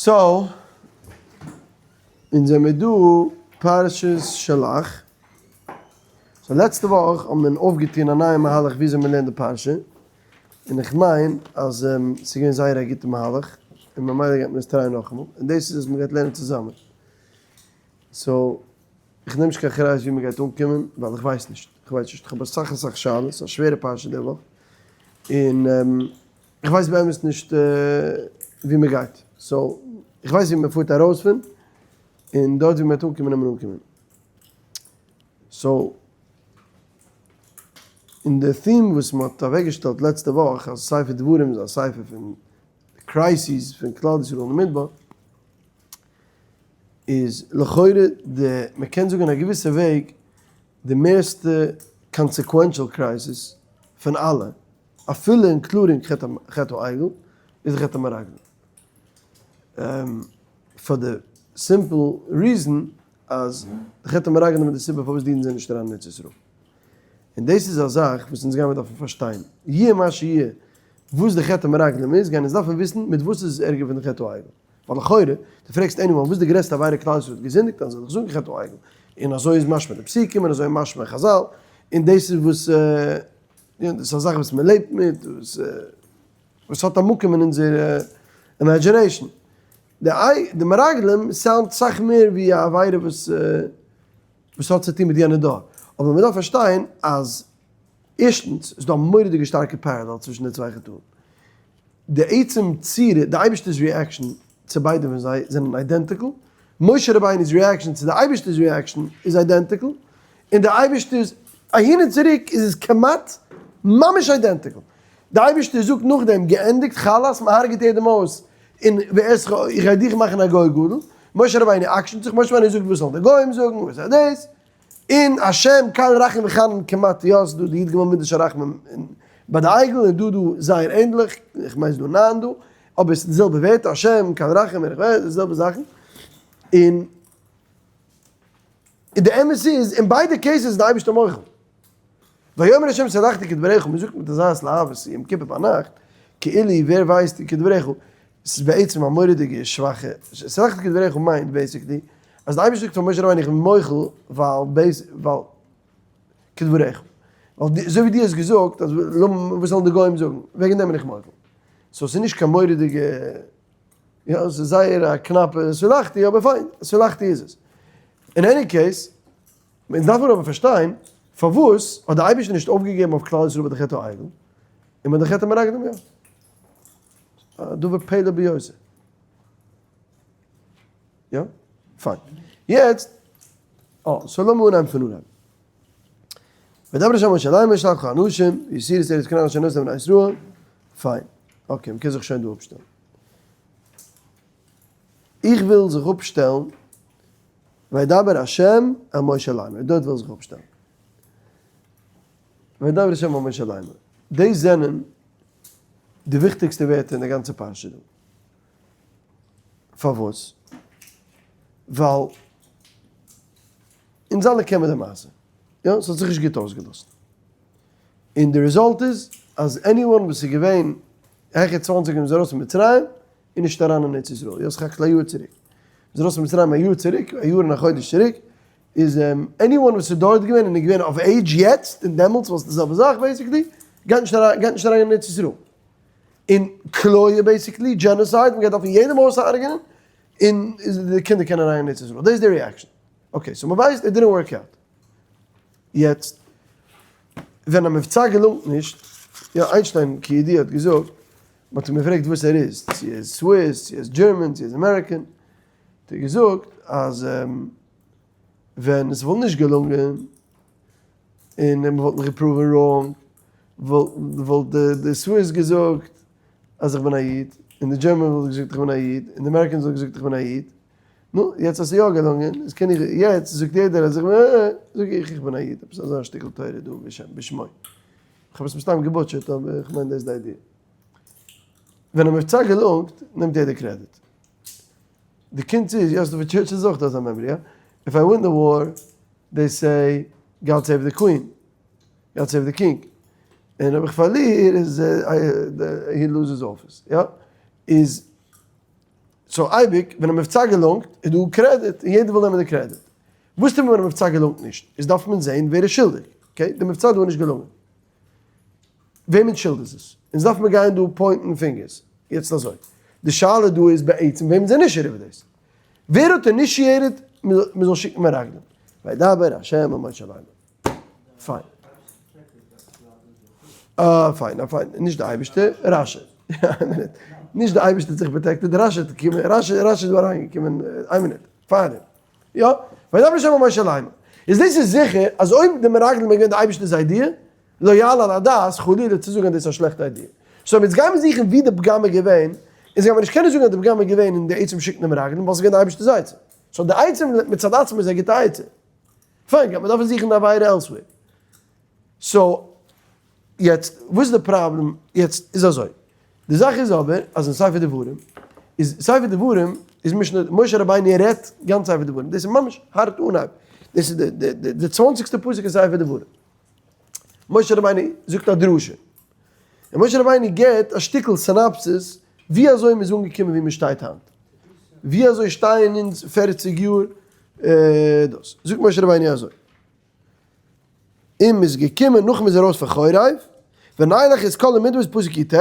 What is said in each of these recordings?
So, אונז זעמיר דא פרשת שלח. So לעצטע וואך האט מען אויפגעטון א נייע מהלך וויאזוי מען לערנט די פרשה, און איך מיין אז ס'איז געווען זייער א גוטע מהלך, און ממילא גייט מען עס try ען נאכאמאל, און דאס איז אז מען גייט לערנען צוזאמען. So, איך נעם נישט קיין אחריות ווי מען גייט אנקומען, ווייל איך ווייס נישט, איך ווייס נישט, איך האב אסאך אסאך שאלות, ס'איז א שווערע פרשה די וואך, און איך ווייס באמת נישט ווי מען גייט, so איך ווייס ווי מען פארט ארויס פון, און דארט ווי מען וועט אנקומען וועט מען אנקומען. So, אין די theme וואס מען האט אוועקגעשטעלט לעצטע וואך אז ספר דברים איז א ספר פון די crises פון כלל ישראל אין מדבר, איז לכאורה די, מען קען זאגן אין א געוויסע וועג, די מערסטע consequential crisis פון אלע, אפילו including חטא העגל, איז חטא המרגלים. פאר די simple reason אז די חטא המרגלים איז די סיבה פארוואס די אידן זענען נישט אריין אין ארץ ישראל. און דאס איז א זאך וואס אונז גיימיר דארפן פארשטיין. יהיה מה שיהיה וואס די חטא המרגלים איז, גייען אונז דארפן וויסן מיט וואס איז עס ערגער פון די חטא העגל. ווייל לכאורה, דו פרעגסט anyone וואס איז די גרעסטע עבירה כלל ישראל האט געזינדיגט, אז זאל איך זאגן חטא העגל. און אזוי איז משמע די פסוקים און אזוי איז משמע חזל, און דאס איז וואס, דאס איז א זאך וואס מען לעבט מיט, וואס האט א מקום אין אונזער imagination. די די מרגלים sound סאך מער ווי א עבירה וואס וואס האט צו טון מיט יענע דור. אבער מען דארף פארשטיין אז ערשטנס איז דא א מורא'דיגע שטארקע parallel צווישן די צוויי חטאים. די עצם צורה, די אייבערשטער'ס reaction צו ביידע פון זיי זענען identical, משה רבינו'ס reaction צו די אייבערשטער'ס reaction איז identical, און די אייבערשטער'ס אהין און צוריק איז עס כמעט ממש identical. די אייבערשטער זאגט נאכדעם געענדיגט חלאס מ'הרג'עט יעדעם אויס און ואעשך איך גיי דיך מאכן א גוי גדול, משה רבינו עקשנ'ט זיך, משה רבינו זאגט וואס זאלן די גוים זאגן, וואס איז דאס, און השם קל רחום וחנון כמעט יא ס'דא די י"ג מידות של רחמים ביי די עגל און דא דא זייער ענדליך, איך מיין ס'דא ניין דא, אבער ס'איז די זעלבע ווערטער השם קל רחום די זעלבע זאכן, און די אמת איז אין ביידע cases איז די אייבערשטער מוחל. ויאמר ה' סלחתי כדבריך, מען זאגט מיט אזא התלהבות יום כיפור ביינאכט, כאילו ווער ווייסט כדבריך, ס'איז בעצם א מורא'דיגע שוואכע, סלחתי כדבריך מיינט basically אז די אייבערשטער זאגט פאר משה רבינו איך בין מוחל ווייל base ווייל כדבריך, ווייל אזוי ווי דו האסט געזאגט אז וואס זאלן די גוים זאגן, וועגן דעם בין איך מוחל. So ס'איז נישט קיין מורא'דיגע, יא ס'איז זייער א קנאפע סלחתי אבער פיין, סלחתי איז עס. אין any case. אונז דארף מיר אבער פארשטיין, פארוואס האט דער אייבערשטער נישט אויפגעגעבן אויף כלל ישראל ביי די חטא העגל, און ביי די חטא המרגלים יא? א דבר פלא ביותר. יא? פיין. יעצט, אה, so לאמיר אנהייבן פון אנהייב. וידבר ה' אל משה לאמר שלח לך אנשים, ויתורו את ארץ כנען אשר נתן לבני ישראל. פיין. Okay, מ'קען זיך שוין דא אפשטעלן. איך וויל זיך אפשטעלן וידבר ה' אל משה לאמר, דארט וויל זיך אפשטעלן. וידבר ה' אל משה לאמר. דאס זענען די וויכטיגסטע ווערטער אין די גאנצע פרשה דא. פארוואס? ווייל אונז אלע קען מען די מעשה. יא, ס'האט זיך נישט גוט אויסגעלאזט. און די result איז אז anyone וואס איז געווען העכער 20 ווען מ'איז ארויס פון מצרים, איז נישט אריין אין ארץ ישראל, יא סך הכל א יאר צוריק, מ'איז ארויס פון מצרים א יאר צוריק, א יאר און א חודש צוריק, איז anyone וואס איז דארט געווען און איז געווען אויף עידזש יעצט און דעמאלטס וואס די זעלבע זאך basically, גייט נישט אריין גייט נישט אריין אין ארץ ישראל. און כליה basically, genocide, מ'גייט דארפן יעדעם אויסהרג'ענען, און די קינדער קענען אריין אין ארץ ישראל, דאס איז די reaction. Okay, so מ'ווייסט it didn't work out. יעצט, ווען א מבצע געלונגט נישט, יא איינשטיין כידוע האט געזאגט, מען האט אים געפרעגט וואס ער איז, צו ער איז Swiss, צו ער איז German, צו ער איז American, האט ער געזאגט אז ווען עס וואלט נישט געלונגען, און מען וואלט מיך גע prove ן wrong, וואלט די Swiss געזאגט אז איך בין א איד, און די German וואלט געזאגט איך בין א איד, און די Americans וואלט געזאגט איך בין א איד, נו, יעצט אז ס'איז יא געלונגען, איז קען איך, יעצט זאגט יעדער אז איך בין, זאג איך איך בין א איד, עפעס אזא שטיקל תורה דא בשמו. כ'האב עס מסתם גע butcher ט אבער איך מיין דאס איז די idea. ווען א מבצע געלונגט נעמט יעדער credit. די קונץ איז, יוסף דוד טשערטשיל איז אויך אזא מעמבער, יא? If I win the war, they say God save the queen, God save the king. און אויב איך פארליר איז he loses office, יא? איז. So אייביג ווען א מבצע געלונגט איז דא קרעדיט און יעדער וויל נעמען די קרעדיט. וואס טוט מען ווען א מבצע געלונגט נישט? איז דארף מען זעהן ווער איז שולדיג. Okay, די מבצע דא איז נישט געלונגען. וועמענס שולד איז עס? אונז דארף מען גיין דא point ן fingers. יעצט אזוי, די שאלה דא איז בעצם וועמענס initiative דאס? ווער האט initiated מען זאל שיקן מרגלים? וידבר ה' אל משה לאמר. פיין. אה, פיין, אה, פיין. נישט די אייבערשטער, רש"י. איין מינוט. נישט די אייבערשטער האט זיך protected, רש"י האט געקומען, רש"י, רש"י איז דא אריינגעקומען, איין מינוט, פארדעם. יא, וידבר ה' אל משה לאמר. איז דאס איז זיכער אז אויב די מרגלים איז געווען די אייבערשטער'ס idea, לא יעלה על הדעת חלילה צו זאגן אז דאס איז א שלעכטע idea. So אויב אונז גיימיר זוכן ווי די פגם איז געווען, אונז גיימיר נישט קענען זאגן אז די פגם איז געווען אין די עצם שיקן די מרגלים, ווייל ס'איז געווען די אייבערשטער'ס עצה. So די עצה מצד עצמו איז א גוטע עצה. פיין, גייט מען דארפן זוכן די עבירה elsewhere. So, יעצט, וואס איז די פראבלעם? יעצט איז אזוי, די זאך איז אבער אז אין ספר דברים, איז ספר דברים איז משנה, משה רבינו רעדט גאנץ ספר דברים, דאס איז ממש הארט אנהייב, דאס איז די די די צוואנציגסטע פסוק אין ספר דברים. משה רבינו זאגט א דרשה, און משה רבינו געבט א שטיקל synopsis ווי אזוי מ'איז אנגעקומען ווי מ'שטייט היינט, ווי אזוי שטייען אונז פערציג יאר דאס, זאגט משה רבינו אזוי, און מ'איז געקומען נאך מ'איז ארויס פון חורב, ונלך את כל המדבר איז פסוק י"ט,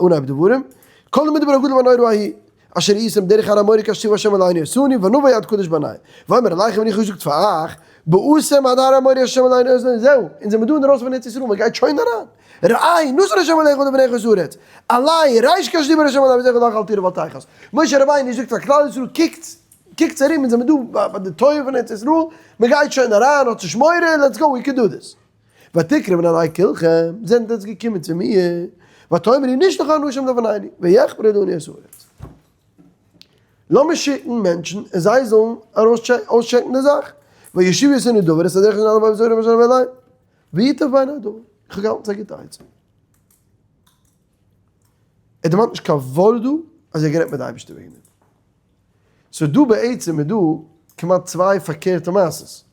אנהייב דברים, כל המדבר הגדול והנורא ההוא, אשר ראיתם דרך הר המורי' כאשר ציוה ה' אלהינו אותנו, ונבוא עד קדש ברנע. ויאמר אליכם און איך האב געזאגט פאר אייך, באתם עד הר המורי' ה' אלהינו אותנו, זהו, אונז זעמיר דא אינדערויסן פון ארץ ישראל, מ'גייט שוין אריין. ראה, נתן ה' אלהיך לפניך את הארץ, עלה ריש כאשר דיבר ה' אל אבותיך לך אל תירא ואל תחת. משה רבינו זאגט פאר כלל ישראל, קוקטס, קוקטס ארום, אונז זעמיר דא ביי די טויער פון ארץ ישראל, מ'גייט שוין אריין, האטס נישט מורא, let's go, we can do this. ותקרבון אלי כלכם, זענט עטס געקומען צו מיר, ותאמרו נשלחה אנשים לפנינו, ויחפרו לנו את הארץ. לאמיר שיקן מענטשן און זיי זאלן אויסטשעקן די זאך, וישיבו אותנו דבר את הדרך אשר נעלה בה בצורה אשר אליהם, וייטב בעיני הדבר, איך האב געהאלטן ס'איז א גוטע עצה. ער דערמאנט נישט קיין ווארט דא אז ער האט גערעדט מיט די אייבערשטער וועגן דעם. So דא בעצם איז דא כמעט צוויי פארקערטע מעשות.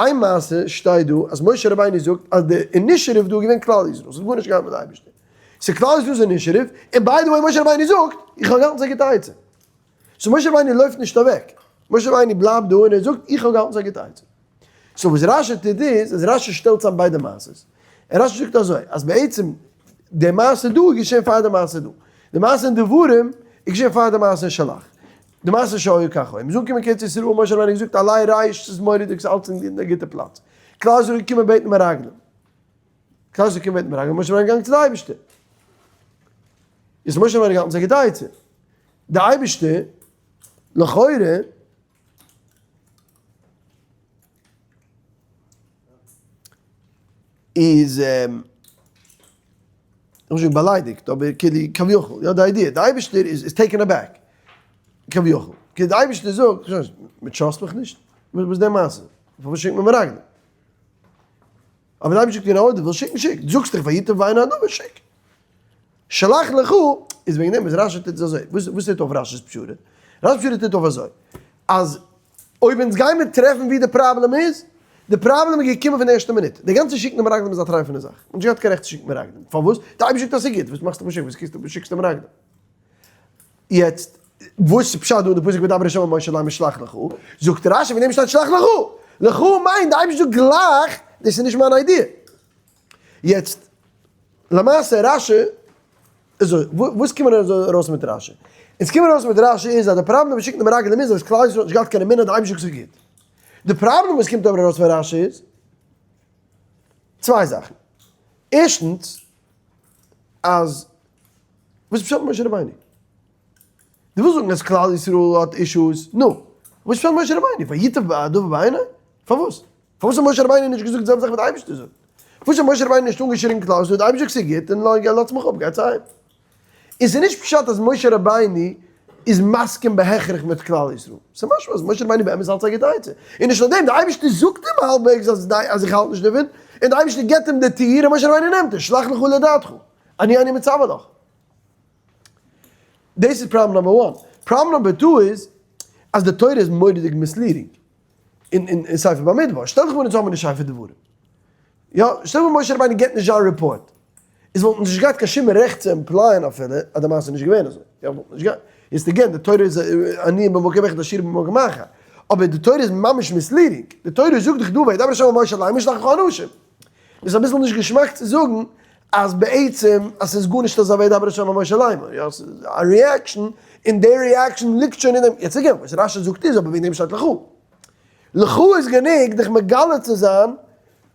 איין מעשה שטייט דא אז משה רבינו זאגט אז די initiative דא איז געווען כלל ישראל, ס'האט גארנישט געהאט מיט די אייבערשטער. ס'איז כלל ישראל'ס initiative, און by the way משה רבינו זאגט, איך האב געהאלטן ס'איז א גוטע עצה. So משה רבינו לויפט נישט אוועק. משה רבינו בלייבט דא און ער זאגט איך האב געהאלטן ס'איז א גוטע עצה. So וואס רש"י טוט איז, אז רש"י שטעלט צאם ביידע מעשות. און רש"י זאגט אזוי, אז בעצם די מעשה דא איז געשען פאר די מעשה דא. די מעשה אין דברים איז געשען פאר די מעשה אין שלח. די מעשה שהיה כך היה. מ'איז אנגעקומען קיין ארץ ישראל, משה רבינו האט געזאגט עלה ריש, ס'איז מורא'דיג, ס'איז אלץ אין די גוטע פלאץ. כלל ישראל איז געקומען בעטן מרגלים. כלל ישראל איז געקומען בעטן מרגלים, משה רבינו איז געגאנגען צו די אייבערשטער. איז משה רבינו געהאלטן ס'איז א גוטע עצה. די אייבערשטער, לכאורה, איז איך וויל נישט זאגן באליידיגט אבער כאילו כביכול יא די idea די אייבערשטער איז איז taken aback כביכול כאילו די אייבערשטער זאגט מען trust מיך נישט וואס איז די מעשה פארוואס שיקט מען מרגלים אבער די אייבערשטער זאגט you know דו ווילסט שיקן שיק דו זאגסט דאך וייטב בעיני הדבר שיק שלח לך איז וועגן דעם איז רש"י טוט עס אזוי, וואס טוט אויף רש"י'ס פשרה? רש"י'ס פשרה טוט אויף אזוי, אז אויב אונז גיימיר טרעפן ווי די פראבלעם איז, די פראבלעם איז געקומען פון די ערשטע מינוט, די גאנצע שיקן די מרגלים איז א טרייפענע זאך, מ'האט נישט געהאט קיין רעכט צו שיקן מרגלים, פארוואס? די אייבערשטער זאגט אז ס'איז גוט, וואס מאכסטו משוגע, וואס שיקסטו מרגלים? יעצט, וואס איז פשט דא אין די פסוק וידבר ה' אל משה לאמר שלח לך? זאגט רש"י וועגן דעם שטייט שלח לך! לך מיינט די אייבערשטער זאגט גלייך, דאס איז נישט מיין idea. יעצט, למעשה רש"י, אזוי, וואס קומען אונז ארויס מיט רש"י? אונז קומען ארויס מיט רש"י איז אז די פראבלעם וואס שיקן די מרגלים איז אז כלל ישראל האט נישט געהאט קיין אמונה אז די אייבערשטער איז גוט. די פראבלעם וואס קומט אבער ארויס פון רש"י איז צוויי זאכן. ערשטנס, אז וואס פשט משה רבינו? דו ווילסט זאגן אז כלל ישראל האט issues, נו, וואס פשט משה רבינו? וייטב הדבר בעיני? פארוואס? פארוואס האט משה רבינו נישט געזאגט די זעלבע זאך וואס די אייבערשטער זאגט? פארוואס האט משה רבינו נישט אנגעשריגן כלל ישראל, די אייבערשטער זאגט ס'איז גוט און לאזטס מיך אפ, גייטס אהיים. און ס'איז נישט פשט אז משה רבינו איז מסכים בהכרח מיט כלל ישראל. ס'איז משמע אז משה רבינו באמת האלט ס'איז א גוטע עצה. און נישט נאר דעם, די אייבערשטער זאגט אים האלבוועגס אז איך האלט נישט דערפון, און די אייבערשטער געבט אים די טיר און משה רבינו נעמט עס, שלח לך לדעתך, אני אני מצווה לך. דאס איז problem number one. Problem number two איז אז די תורה איז מורא'דיג misleading. אין ספר במדבר, שטעל דיך פאר אונז האבן נישט ספר דברים. יא, שטעל דיך פאר משה רבינו געבט נישט זיין report. איז וואלט נישט געהאט קיין שום רעכט צו imply ען אפילו אז די מעשה איז נישט געווען אזוי. יא וואלט נישט געהאט. יעצט again די תורה איז עניים במקום אחד עשירים במקום אחר. אבער די תורה איז ממש misleading. די תורה זאגט דיך דא וידבר ה' אל משה לאמר שלח לך אנשים. איז אביסל נישט געשמאק צו זאגן אז בעצם אז ס'איז גארנישט אזא וידבר ה' אל משה לאמר. יא ס'איז א reaction און די reaction ליגט שוין אין דעם. יעצט again וואס רשי זאגט איז אבער וועגן דעם שטייט לך. לך איז גענוג דיך מגלה צו זיין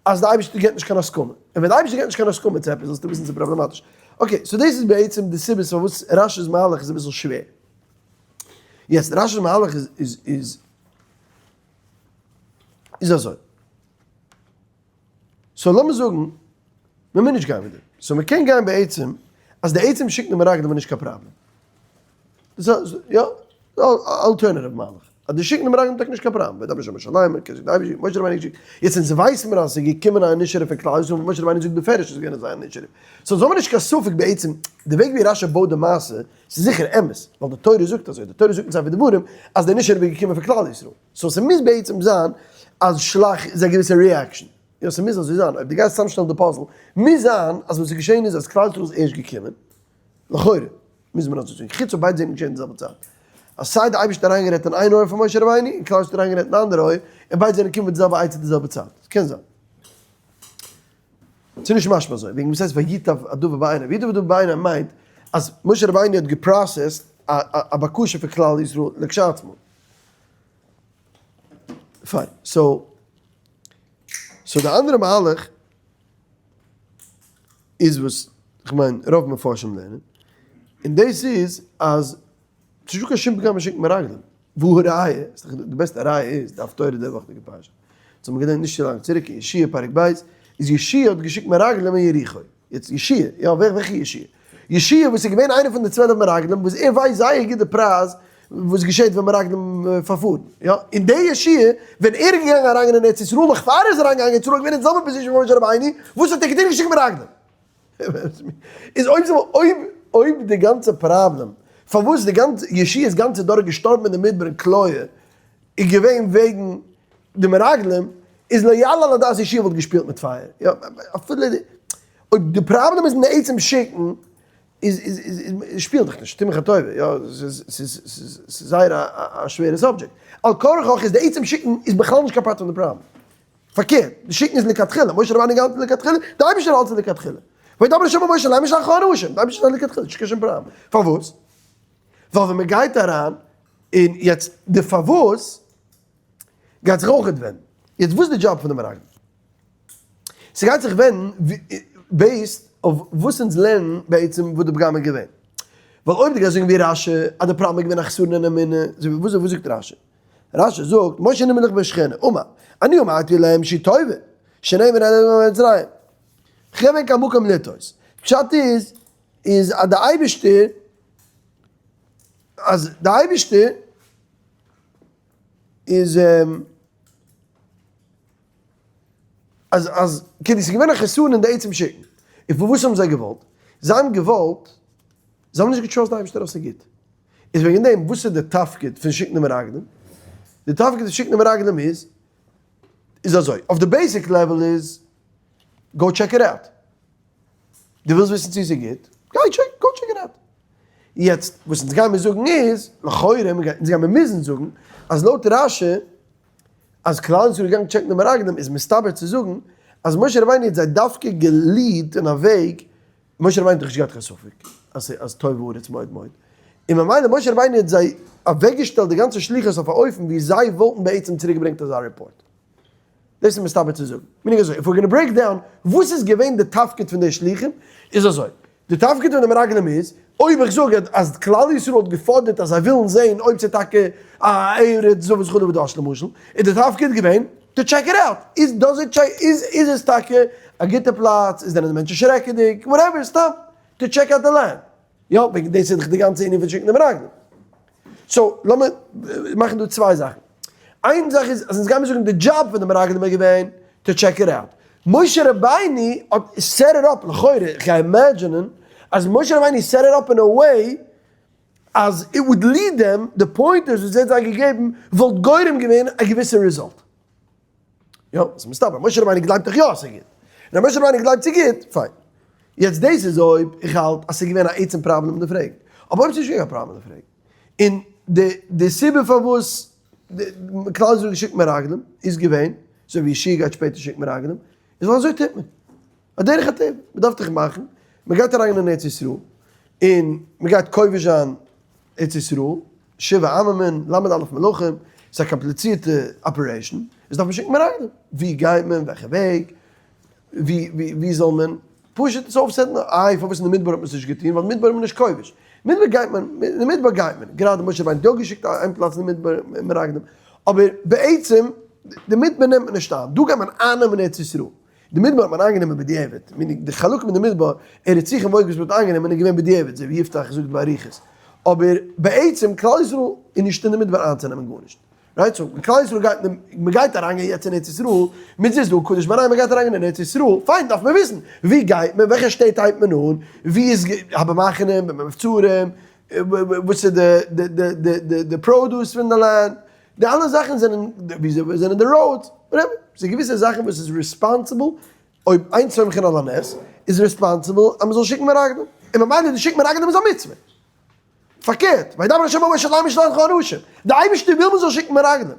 אז די אייבערשטער געבט נישט קיין הסכמה, און ווען די אייבערשטער געבט נישט קיין הסכמה צו עפעס זאלסטו וויסן ס'איז פראבלעמאטיש. okay, so דאס איז בעצם די סיבות פארוואס רשי'ס מהלך איז אביסל שווער. יעצט רשי'ס מהלך איז איז איז איז אזוי. so לאמיר זאגן מען מוז נישט גיין מיט דעם. so מען קען גיין בעצם אז די עצם שיקן די מרגלים איז נישט קיין פראבלעם. יא, alternative מהלך. אז די שיקן די מרגלים איז טאקע נישט קיין פראבלעם. וידבר ה' אל משה לאמר, קען זאגן די אייבערשטער, משה רבינו געשיקט. יעצט אונז ווייסן מיר אז עס איז געקומען א initiative פון כלל ישראל, משה רבינו זאגט בפירוש עס איז געווען אזא initiative. so אונז האבן נישט קיין ספק בעצם, די וועג ווי רשי בויט די מעשה, ס'איז זיכער אמת, ווייל די תורה זאגט אזוי, די תורה זאגט אין ספר דברים אז די initiative איז געקומען פון כלל ישראל. so ס'מוז בעצם זיין אז שלח איז א געוויסע reaction. יא ס'מוז אזוי זיין, אויב דו גייסט צוזאמשטעלן די puzzle, מוז זיין אז וואס איז געשען איז אז כלל ישראל איז ערשט געקומען, לכאורה, מוז מען אזוי זאגן, חוץ אויב ביידע זענען געשען אין די זעלבע צייט. אז סיי די אייבערשטער האט אריינגערעדט אין איין אויער פון משה רבינו, און כלל ישראל האט אריינגערעדט אין אנדערע אויער, און ביידע זענען געקומען מיט די זעלבע עצה די זעלבע צייט. ס'קען זיין. ס'איז נישט משמע אזוי, וועגן וואס הייסט וייטב הדבר בעיניו? וייטב הדבר בעיניו מיינט אז משה רבינו האט גע process ט א בקשה פון כלל ישראל לכשעצמו. פיין, so so די אנדערע מהלך איז וואס כ'מיין רוב מפרשים לערנען, און דאס איז אז ס'נישטא קיין שום פגם אין שיקן מרגלים, והא ראיה, די בעסטע ראיה איז די הפטורה די וואכדיגע פרשה, אונז האבן געלערנט נישט צו לאנג צוריק אין יהושע פרק ב', איז יהושע האט געשיקט מרגלים אין יריחו, יעצט יהושע, יא ווער וועלכע יהושע? יהושע וואס איז געווען איינער פון די 12 מרגלים וואס ער ווייסט זייער גוט די פרייז וואס געשעט ווען מרגלים פארפארן, יא, און דער יהושע ווען ער איז געגאנגען אריינגיין אין ארץ ישראל נאך פאר ער איז אריינגעגאנגען אין ארץ ישראל געווען אין די זעלבע position ווי משה רבינו, וואס האט ער געטון געשיקט מרגלים? איז אויב זאל אויב אויב די גאנצע פראבלעם פארוואס די גאנצע יהושע'ס גאנצע דור איז געשטארבן אין די מדבר אין כליה איז געווען וועגן די מרגלים, איז לא יעלה על הדעת יהושע וואלט געשפילט מיט פייער. יא, אפילו אויב די פראבלעם איז אין די עצם שיקן, איז איז איז שפיל דיך נישט, טו מיך א טובה, יא, ס'איז ס'איז ס'איז זייער א א שווערע subject. על כרחך איז די עצם שיקן איז בכלל נישט קיין part פון די פראבלעם. פארקערט, די שיקן איז לכתחילה, משה רבינו געהאלטן לכתחילה, די אייבערשטער האלט עס לכתחילה. וידבר ה' אל משה לאמר שלח לך אנשים, די אייבערשטער האלט לכתחילה, נישט קיין שום פראבלעם. פארוואס? ווייל ווען מען גייט אריין און יעצט די פארוואס גייט זיך אויכעט ווענדן. יעצט וואס איז די דזשאב פון די מרגלים? ס'גייט זיך ווענדן based אויף וואס אונז לערנען בעצם וואס די פגם איז געווען. ווייל אויב דו גייסט זאגן ווי רשי אז די פראבלעם איז געווען א חסרון אין אמונה, וואס זאגט רשי? רשי זאגט, משה נמלך בשכינה, אמר, אני אמרתי להם שהיא טובה, שנאמר על ידי מצרים. כ'געב ענק א מקום לטעות. פשט איז, איז אז די אייבערשטער, אז די אייבערשטער איז, אז, אז, כאילו ס'איז געווען א חסרון אין די עצם שיקן. און פארוואס האבן זיי געוואלט? זיי האבן געוואלט, זיי האבן נישט גע trust ט די אייבערשטער אז ס'איז גוט. איז וועגן דעם, וואס איז די תפקיד פון שיקן די מרגלים? די תפקיד פון שיקן די מרגלים איז, איז אזוי, אויף די basic level איז, go check it out. דו ווילסט וויסן צו ס'איז גוט? גיי check, go check it out. יעצט, וואס אונז גיימיר זאגן איז, לכאורה, אונז גיימיר מוזן זאגן, אז לויט רשי, אז כלל ישראל איז געגאנגען טשעקן די מרגלים, איז מסתבר צו זאגן, אז משה רבינו האט זיי דווקא גע lead ט אין א וועג, משה רבינו האט דאך נישט געהאט קיין ספק אז אז טוב הארץ מאוד מאוד, און ממילא משה רבינו האט זיי אוועקגעשטעלט די גאנצע שליחות אויף א אופן ווי זיי וואלטן בעצם צוריקגעברענגט אזא report. דאס איז מסתבר צו זאגן. meaning אזוי, if we're gonna break down וואס איז געווען די תפקיד פון די שליחים, איז אזוי, די תפקיד פון די מרגלים איז, אויב איך זאג אז כלל ישראל האט געפאדערט אז זיי ווילן זען אויב ס'איז טאקע א ארץ זבת חלב ודבש למשל, איז די תפקיד געווען to check it out, איז דאס איז איז איז עס טאקע א גוטע פלאץ, איז זענען די מענטשן שרעקעדיג, whatever, סתם to check out די land. יא, וועגן דאס איז דאך די גאנצע ענין פון שיקן די מרגלים. so, לאמיר מאכן דא צוויי זאכן. איין זאך איז אז אונז גיימיר זאגן די דזשאב פון די מרגלים איז געווען to check it out. משה רבינו האט set it up, לכאורה, איך גיי imagine ען, אז משה רבינו set it up אין א way אז it would lead them, די pointers וואס ער האט זיי געגעבן וואלט גורם געווען א געוויסע result. יא, ס'איז מסתבר, משה רבינו גלייבט דאך יא אז ס'איז גוט. און אז משה רבינו גלייבט ס'איז גוט, פיין. יעצט דאס איז אויב איך האלט אז ס'איז געווען א עצם פראבלעם מיט די פרעגן. אבער אויב ס'איז נישט געווען קיין פראבלעם מיט די פרעגן, און די די סיבה פארוואס כלל ישראל האט געשיקט מרגלים איז געווען, אזוי ווי יהושע גייט שפעטער שיקן מרגלים, איז ווייל אזוי טוט מען. א דרך הטבע, מען דארף דאך מאכן, מען גייט אריין אין ארץ ישראל, און מען גייט כובש זיין ארץ ישראל, שבעה עממים, ל' אלף מלכים, ס'איז א קאמפליצירטע operation, איז דארף מען שיקן מרגלים, ווי גייט מען, וועלכע וועג, ווי ווי זאל מען, פשוט עס אויפ set ן, איי פארוואס אין די מדבר האט מען עס נישט געטון, ווייל מדבר איז מען נישט כובש, מדבר גייט מען, אין די מדבר גייט מען, גראדע משה רבינו האט יא געשיקט איין פלאץ אין די מדבר מרגלים, אבער בעצם די מדבר נעמט מען נישט איין, דא גייט מען אייננעמען ארץ ישראל. די מדבר האט מען איינגענומען בדיעבד, meaning די חלקים אין די מדבר, ארץ סיחון ועוג וואס מען האט איינגענומען איז געווען בדיעבד, אזוי ווי יפתח זאגט באריכות, אבער בעצם כלל ישראל איז נישט אין די מדבר איינצונעמען גארנישט, right? So ווען כלל ישראל גייט מען גייט אריינגיין יעצט אין ארץ ישראל, מיט זיס דא קדש ברנע מען גייט אריינגיין אין ארץ ישראל, פיין דארף מען וויסן ווי גייט מען, וועלכע שטעט הייבט מען אן, ווי איז הבמחנה, במבצרים, וואס איז די די די די די produce פון די לאנד, די אלע זאכן זענען, ווי זענען די roads, whatever, ס'איז געוויסע זאכן וואס איז responsible, אויב אין סומכין על הנס, איז responsible אז מ'זאל שיקן מרגלים, און ממילא די שיקן מרגלים איז א מצוה. פארקערט, וידבר ה' אל משה לאמר שלח לך אנשים, די אייבערשטער וויל מ'זאל שיקן מרגלים,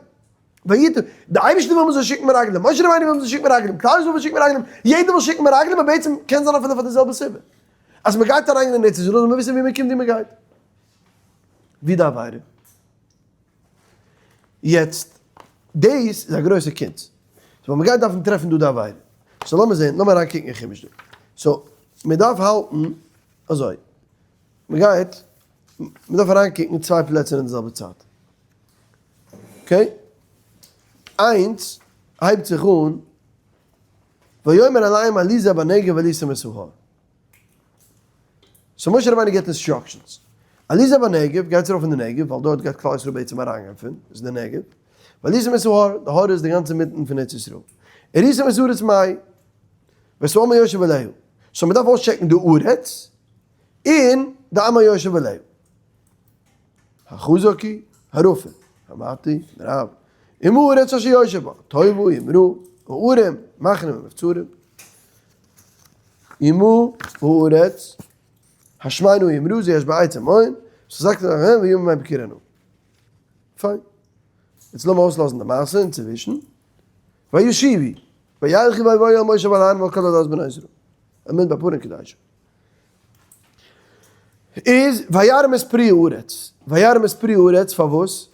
ויתן, די אייבערשטער וויל מ'זאל שיקן מרגלים, משה רבינו וויל מ'זאל שיקן מרגלים, כלל ישראל וויל שיקן מרגלים, יעדער וויל שיקן מרגלים, און בעצם קען זיין אפילו פאר די זעלבע סיבה. אז מ'גייט אריין אין ארץ ישראל זאל מען וויסן ווי מ'קומט ווי מ'גייט. ווי די עבירה. יעצט, דאס איז א גרויסע קונץ. so מ'גייט דארפן טרעפן דא די עבירה. so לאמיר זען, לאמיר אריין קוקן אין חומש דא. so, מ'דארף האלטן אזוי. מ'גייט, מ'דארף אריין קוקן אין צוויי פלעצער אין די זעלבע צייט. okay? איינס הייבט זיך אן, ויאמר אליהם עלו זה בנגב וראיתם את ההר. so משה רבינו גיבט instructions. עלו זה בנגב, גייטס ארויף אין די נגב, ווייל דארט גייט כלל ישראל בעצם אריינגיין פון, איז די נגב. וראיתם את ההר, די הר איז די גאנצע מיטן פון ארץ ישראל. וראיתם את הארץ מה היא. ואת העם היושב עליה. so מ'דארף אויסטשעקן די ארץ, און די עם היושב עליה. החזק הוא, הרפה, המעט הוא, הרב. אם הארץ אשר יושב בה, טובה אם רעה, הערים, מחנים ומבצרים. ומה הארץ, השמנה אם רזה יש בה עצים מים, והתחזקת בדרכיהם ויהיו מימיהם בקרנה. פיין. יעצט לאמיר אויסלאזן די מעשה אינצווישן. וישיבו, וילכו ויבואו אל משה ואל אהרן ואל כל עדת בני ישראל. אל מדבר פארן קדושה. איז וירם את פרי הארץ. וירם את פרי הארץ פארוואס?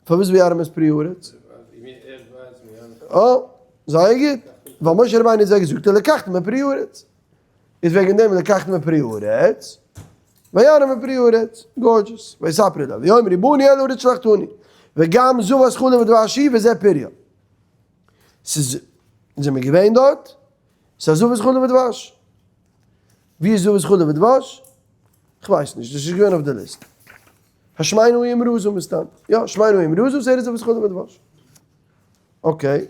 פארוואס וירם את פרי הארץ? אה, זייער גוט. ווייל משה רבינו האט זיי געזאגט ולקחתם מפרי הארץ. איז וועגן דעם ולקחתם מפרי הארץ. וירם את פרי הארץ. gorgeous. ויספרו אליו. ויאמרו באנו אל הארץ שלחתנו. וגם זבת חלב ודבש היא וזה פריה. ס'איז, זעמיר געווען דארט? ס'איז א זבת חלב ודבש. ווי איז זבת חלב ודבש? כ'ווייס נישט, דאס איז נישט געווען אויף די ליסט. השמנה אם רזה מסתם. יא, השמנה אם רזה, ס'איז זבת חלב ודבש. okay.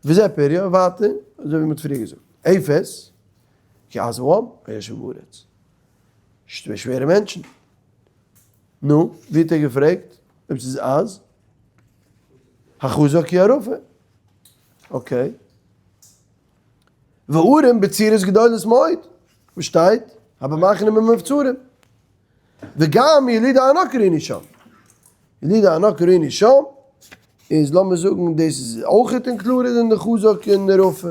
וזה פריה, ווייטער, אזוי ווי מ'האט פריער געזאגט. אפס, כי עז העם, היושב בארץ. שווערע מענטשן. נו, ווי האט ער געפרעגט אויב ס'איז עז? החזק הוא הרפה. okay. וערים בצורות גדולות מאוד, וואס שטייט? הבמחנים ובמבצרים. וגם ילידי ענק ראינו שם. ילידי ענק ראינו שם, איז לאמיר זאגן דאס איז אויכעט included אין די חזק און די רפה.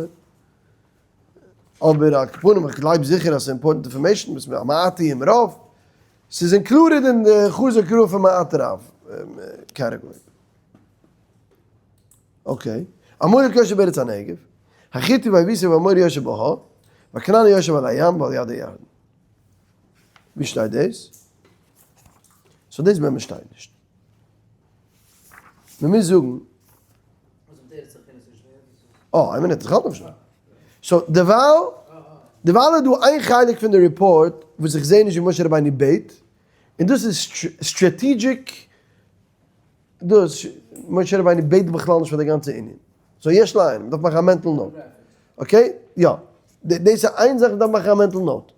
אבער על כל פנים איך גלייב זיכער אז ס'איז important information וואס המעט הוא אם רב, ס'איז included אין די חזק רפה מעט רב category. okay. עמלק יושב בארץ הנגב, החתי והיבוסי והאמורי יושב בהר, והכנעני יושב על הים ועל יד הירדן. ווי שטייט דאס? so דאס באמת שטייט נישט. מען מוז זאגן. אה, איין מינוט, איך האלט נאך נישט. so דערווייל, דערווייל איז דא איין חלק פון די report וואס איך זע נישט ווי משה רבינו בעט, און דאס איז strategic דאס משה רבינו בעט בכלל נישט פאר די גאנצע ענין. so יש לעיין, מ'דארף מאכן א mental note. okay? יא. דאס איז איין זאך מ'דארף מאכן א mental note.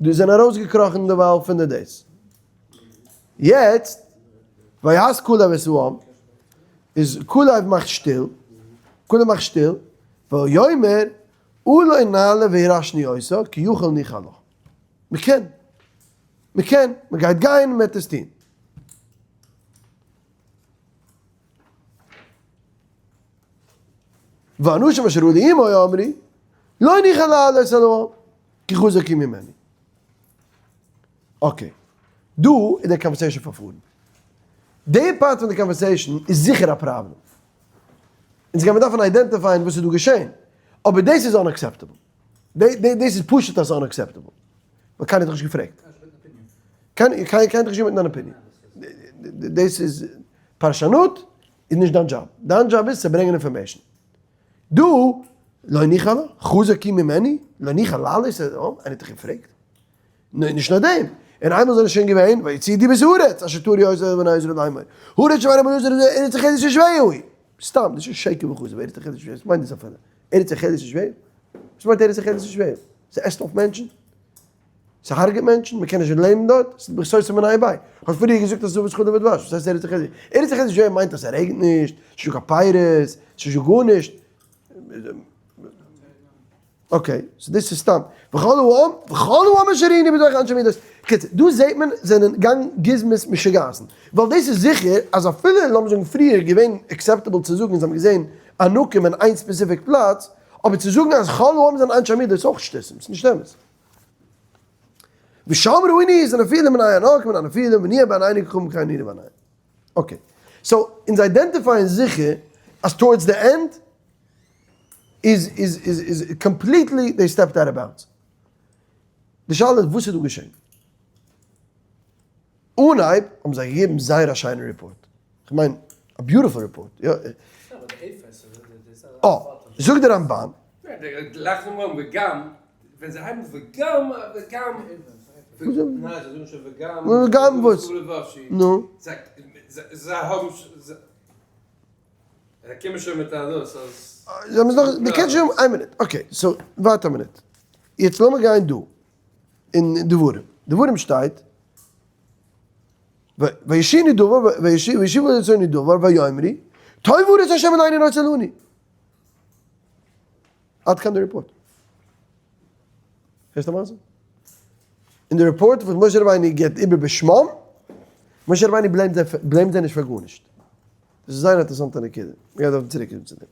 דא זענען ארויסגעקראכן דערווייל פון די דאס. יעצט, ויהס כלב את העם, איז כלב מאכט שטיל, כלב מאכט שטיל, ויאמר. אולי נעלה וירשנו אותה כי יכול נוכל לה. מ'קען. מ'קען. מ'גייט גיין און מ'וועט עס טון. ואנשים אשר עלו עמו אמרו, לא נוכל לעלות אל העם, כי חזקים ממנו. okay, דא איז דער conversation פארפארן. די part פון די conversation איז זיכער א פראבלעם. אונז גיימיר דארפן identify ען וואס איז דא געשען. אבער דאס איז unacceptable. דאס איז פשוט אז unacceptable. ווייל קיינער האט דיך נישט געפרעגט. קיינער האט דיך נישט געבעטן דיין opinion. דאס איז פרשנות איז נישט דיין דזשאב. דיין דזשאב איז צו ברענגען information. דא, לא נוכל, חזקים ממנו, לא נוכל לעלות, איינער האט דיך געפרעגט? נישט נאר דעם, און איינמאל זענען שוין געווען, ויוציאו דיבת הארץ, אשר תרו אותה אל בני ישראל לאמור, הארץ אשר עיני בני ישראל ארץ אוכלת יושביה היא. סתם, דאס איז שקר וכזב, ארץ אוכלת יושביה, וואס מיינט דאס אפילו? ארץ אוכלת יושביה? וואס מיינט ארץ אוכלת יושביה? ס'עסט אויף מענטשן? ס'הרג'עט מענטשן? מ'קען נישט לעבן דארט? ס'איז בסוף מנין ביי. האסט פריער געזאגט אז ס'איז חלב ודבש, וואס הייסט ארץ אוכלת? ארץ אוכלת יושביה מיינט אז ס'רעגנט נישט, ס'איז נישטא קיין פירות, ס'איז נישטא גארנישט. okay, so דאס איז סתם. וכל העם, וכל העם אשר ראינו בתוך אנשי מידות. קיצור, דא זעט מען זענען גאנג גוזמאות משוגעת'ן. ווייל דאס איז זיכער אז אפילו לאמיר זאגן פריער איז געווען acceptable צו זאגן זיי האבן געזען ענקים אין איין specific פלאץ, אבער צו זאגן אז כל העם זענען אנשי מידות איז אויך שטותים, ס'איז נישט אמת. ושם ראינו את הנפילים בני הענקים און הנפילים ונהיה בעינינו כחום כן נראה בעיניהם. okay, so אונז identify ען זיכער אז towards the end איז איז איז איז completely they stepped out of bounds. די שאלה איז וואס איז דא געשען? אנהייב האבן זיי געגעבן זייער א שיינע report, כ'מיין א beautiful report, יא. אה, זאגט די רמב"ן. ווען זיי הייבן וגם וגם ניין זיי זאגן שוין וגם וגם וואס? נו? זיי האבן זיי קומען שוין מיט א דאס אז זיי האבן עס נאך די קענסט שוין איין מינוט okay so ווארט א מינוט יעצט לאמיר גיין דא אין דברים דברים שטייט וישינו דבר וישיבו לרצוני דבר ויאמרו טוב הארץ השם אלהינו נותן לנו עד כאן די report. הערסט א מעשה? אין די report וואס משה רבינו גיבט איבער בשמם, משה רבינו blame ט זיי blame ט זיי נישט פאר גארנישט. דאס איז זייער א אינטערעסאנטע נקודה. מ'גייט דארפן צוריק קומען צו דעם.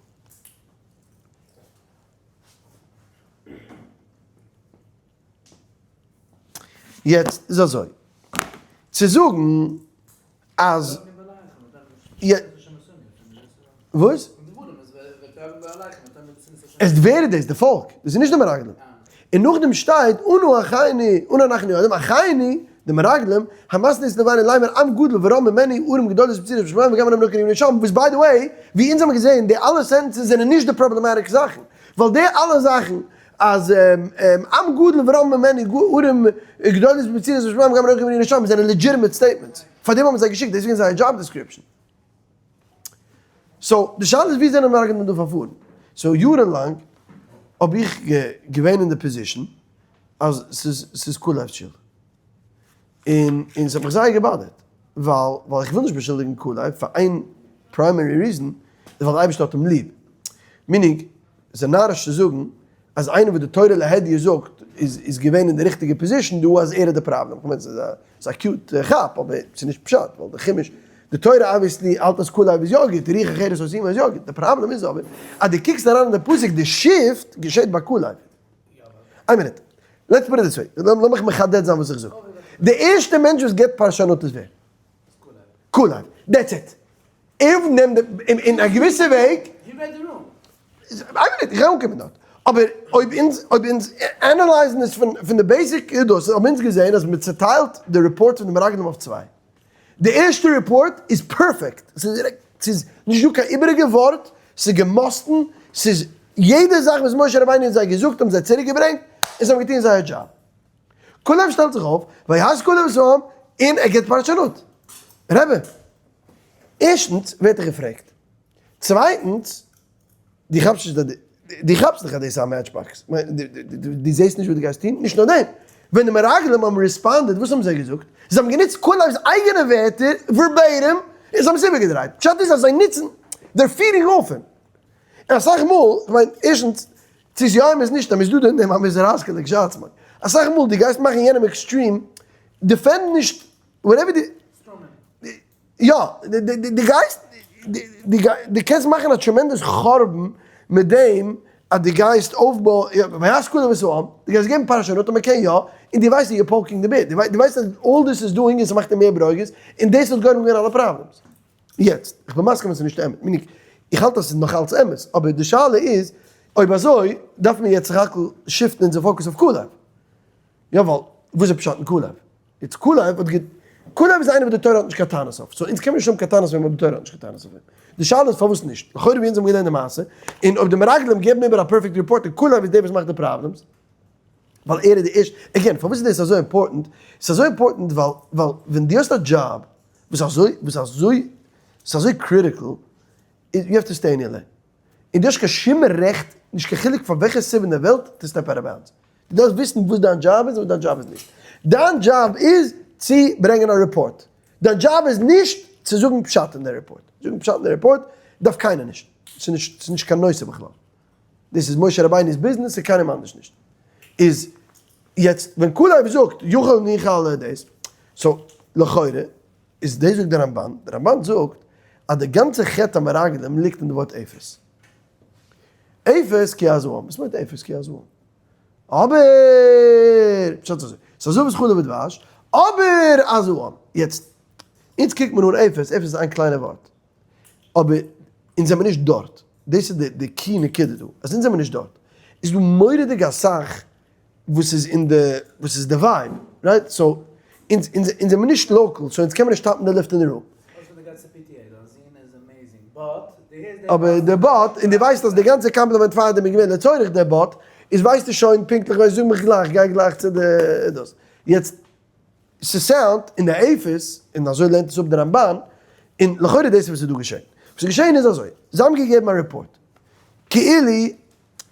יעצט איז אזוי, צו זאגן אז וואס? עס ווער איז דאס? די פאלק, דאס איז נישט די מרגלים. און נאכדעם שטייט אנו אחינו, אנו אנחנו יודעים, אחינו, די מרגלים, המתנו את לבבנו לאמר עם גדול ורם ממנו ערים גדולות בצורות בשמים וגם הם לא קראים לשם, וואס by the way, ווי אונז האבן געזען, די אלע sentences זענען נישט די problematic זאכן, ווייל די אלע זאכן אז עם גדול ורם ממנו ערים גדולות בצורות בשמים וגם הם לא קראים לשם זענען legitimate statements, פארדעם האבן זיי געשיקט, דאס איז געווען זייער job description. so די שאלה איז ווי זענען מרגלים דא פארפארן? so יארן לאנג האב איך געווען אין די position אז ס'איז ס'איז כלב'ס שולד. און און ס'האט מיך זייער געבאדערט ווייל ווייל איך וויל נישט באשולדיגן כלב פאר איין primary reason איז ווייל די אייבערשטער האט אים ליב. meaning ס'איז נאריש צו זאגן אז איינער וואס די תורה להדיא זאגט איז איז געווען אין די ריכטיגע position דא אז ער איז די פראבלעם, כ'מיין ס'איז א ס'איז א cute כאפ אבער ס'איז נישט פשט ווייל די חומש די תורה obviously האלט אז כלב איז יא גוט רוח אחרת עושים איז יא גוט די פראבלעם איז אבער אז די קוקסט אריין אין די פסוק די shift געשעט ביי כלב. איין מינוט, let's put it this way, לאמיך מחדד זיין וואס איך זאג. די ערשטע מענטש וואס געבט פרשנות איז ווער? כלב. That's it. ער נעמט די, אין א געוויסע וועג. איין מינוט, איך גיי אנקומען דארט. אבער אויב אונז, אויב אונז analyze ן עס פון פון די basic דאס, האבן אונז געזען אז מען צעטיילט די report פון די מרגלים אויף צוויי. די ערשטע report איז perfect, ס'איז נישט דא קיין איבעריגע ווארט, ס'איז געמאסטן, ס'איז יעדע זאך וואס משה רבינו האט זיי געזאגט האבן זיי צוריק געברענגט, און זיי האבן געטון זייער דזשאב. כלב שטעלט זיך אויף, ויהס כלב את העם, און ער גיבט פרשנות. רבי, ערשטנס ווערט ער געפרעגט, צווייטנס, דו כאפסט נישט אז דו כאפסט דאך אז דאס איז א match box, דו זעסט נישט וואס דו גייסט טון, נישט נאר דעם, ווען די מרגלים האבן responded וואס האבן זיי געזאגט? זיי האבן גענוצט כלב'ס אייגענע ווערטער verbatim און זיי האבן עס איבערגעדרייט, פשט איז אז זיי נוצן their feeding off אים, און אסאך מאל, כ'מיין ערשטנס. צו ס'איז יא אמת נישט אמת, איז דא אין דעם א מוסר השכל לכשעצמו. אסאך מאל דו גייסט מאכן יענעם extreme, defend נישט whatever די. יא, דו גייסט, דו קענסט מאכן א tremendous חורבן מיט דעם אז דו גייסט אויפבויען, ויהס כלב את העם, דו גייסט געבן פרשנות און מ'קען יא, און דו ווייסט אז you're poking the bear, דו ווייסט אז all this is doing איז ס'מאכט אים מער ברוגז, און דאס האט גורם געווען אלע problems. יעצט, איך בין מסכים אז ס'איז נישט אמת, meaning, איך האלט אז ס'איז נאך אלץ אמת, אבער די שאלה איז, אויב אזוי, דארף מען יעצט סך הכל shift ן אונזער focus אויף כלב. יא ווייל וואס איז פשט אין כלב? יעצט כלב האט גע. כלב איז איינער וואס די תורה האט נישט קיין טענות אויף, so אונז קען מען נישט האבן קיין טענות ווען די תורה האט נישט קיין טענות אויף אים. די שאלה איז פארוואס נישט? לכאורה ווי אונז האבן געלערנט די מעשה, און אויב די מרגלים געבן איבער א perfect report און כלב איז דער וואס מאכט די problems, ווייל ער איז די ערשטע, again פארוואס איז דאס אזוי important? ס'איז אזוי important ווייל ווייל ווען דו האסט א דזשאב וואס אזוי וואס אזוי ס'איז אזוי critical, you have to stay in your lane. און דו האסט קיין שום רעכט, נישט קיין חילוק פאר וועלכע סיבה אין דער וועלט, to step out of bounds. דו דארפסט וויסן וואס דיין דזשאב איז און וואס דיין דזשאב איז נישט. דיין דזשאב איז צו ברענגען א report. דיין דזשאב איז נישט צו זאגן פשט אין די report. זאגן פשט אין די report דארף קיינער נישט. ס'איז נישט, ס'איז נישט קיין נושא בכלל. דאס איז משה רבינו'ס ביזנעס און קיינעם אנדערש נישט. איז יעצט ווען כלב זאגט יכול נוכל דאס, so לכאורה איז דאס זאגט דער רמבן, דער רמבן זאגט אז די גאנצע חטא המרגלים ליגט אין די ווארט אפס. אפס כי עז העם, וואס מיינט אפס כי עז העם? אבער, פשט אזוי, ס'איז אזוי ווי חלב ודבש, אבער עז העם. יעצט, אונז קוקט מען אן אפס, אפס איז איין קליינע ווארט. אבער אונז זעמיר נישט דארט. דאס איז די key נקודה דא, אז אונז זעמיר נישט דארט. איז דא מורא'דיג אסאך וואס איז אין די, וואס איז די vibe, right? So, אונז אונז אונז זעמיר נישט local, so אונז קען מען נישט טאפן די לופט אין די room. אבער די but, און דו ווייסט אז די גאנצע קאמפלימענט פאר דעם איז געווען לצורך די but, איז ווייסטו שוין פונקטליך ווער, זאג מיך גלייך, גיי גלייך צו די דאס. יעצט, ס' sound אין די אפס, און אזוי לערנט עס אפ די רמבן, און לכאורה דאס איז וואס איז דא געשען. וואס איז געשען איז אזוי, זיי האבן געגעבן א report, כאילו,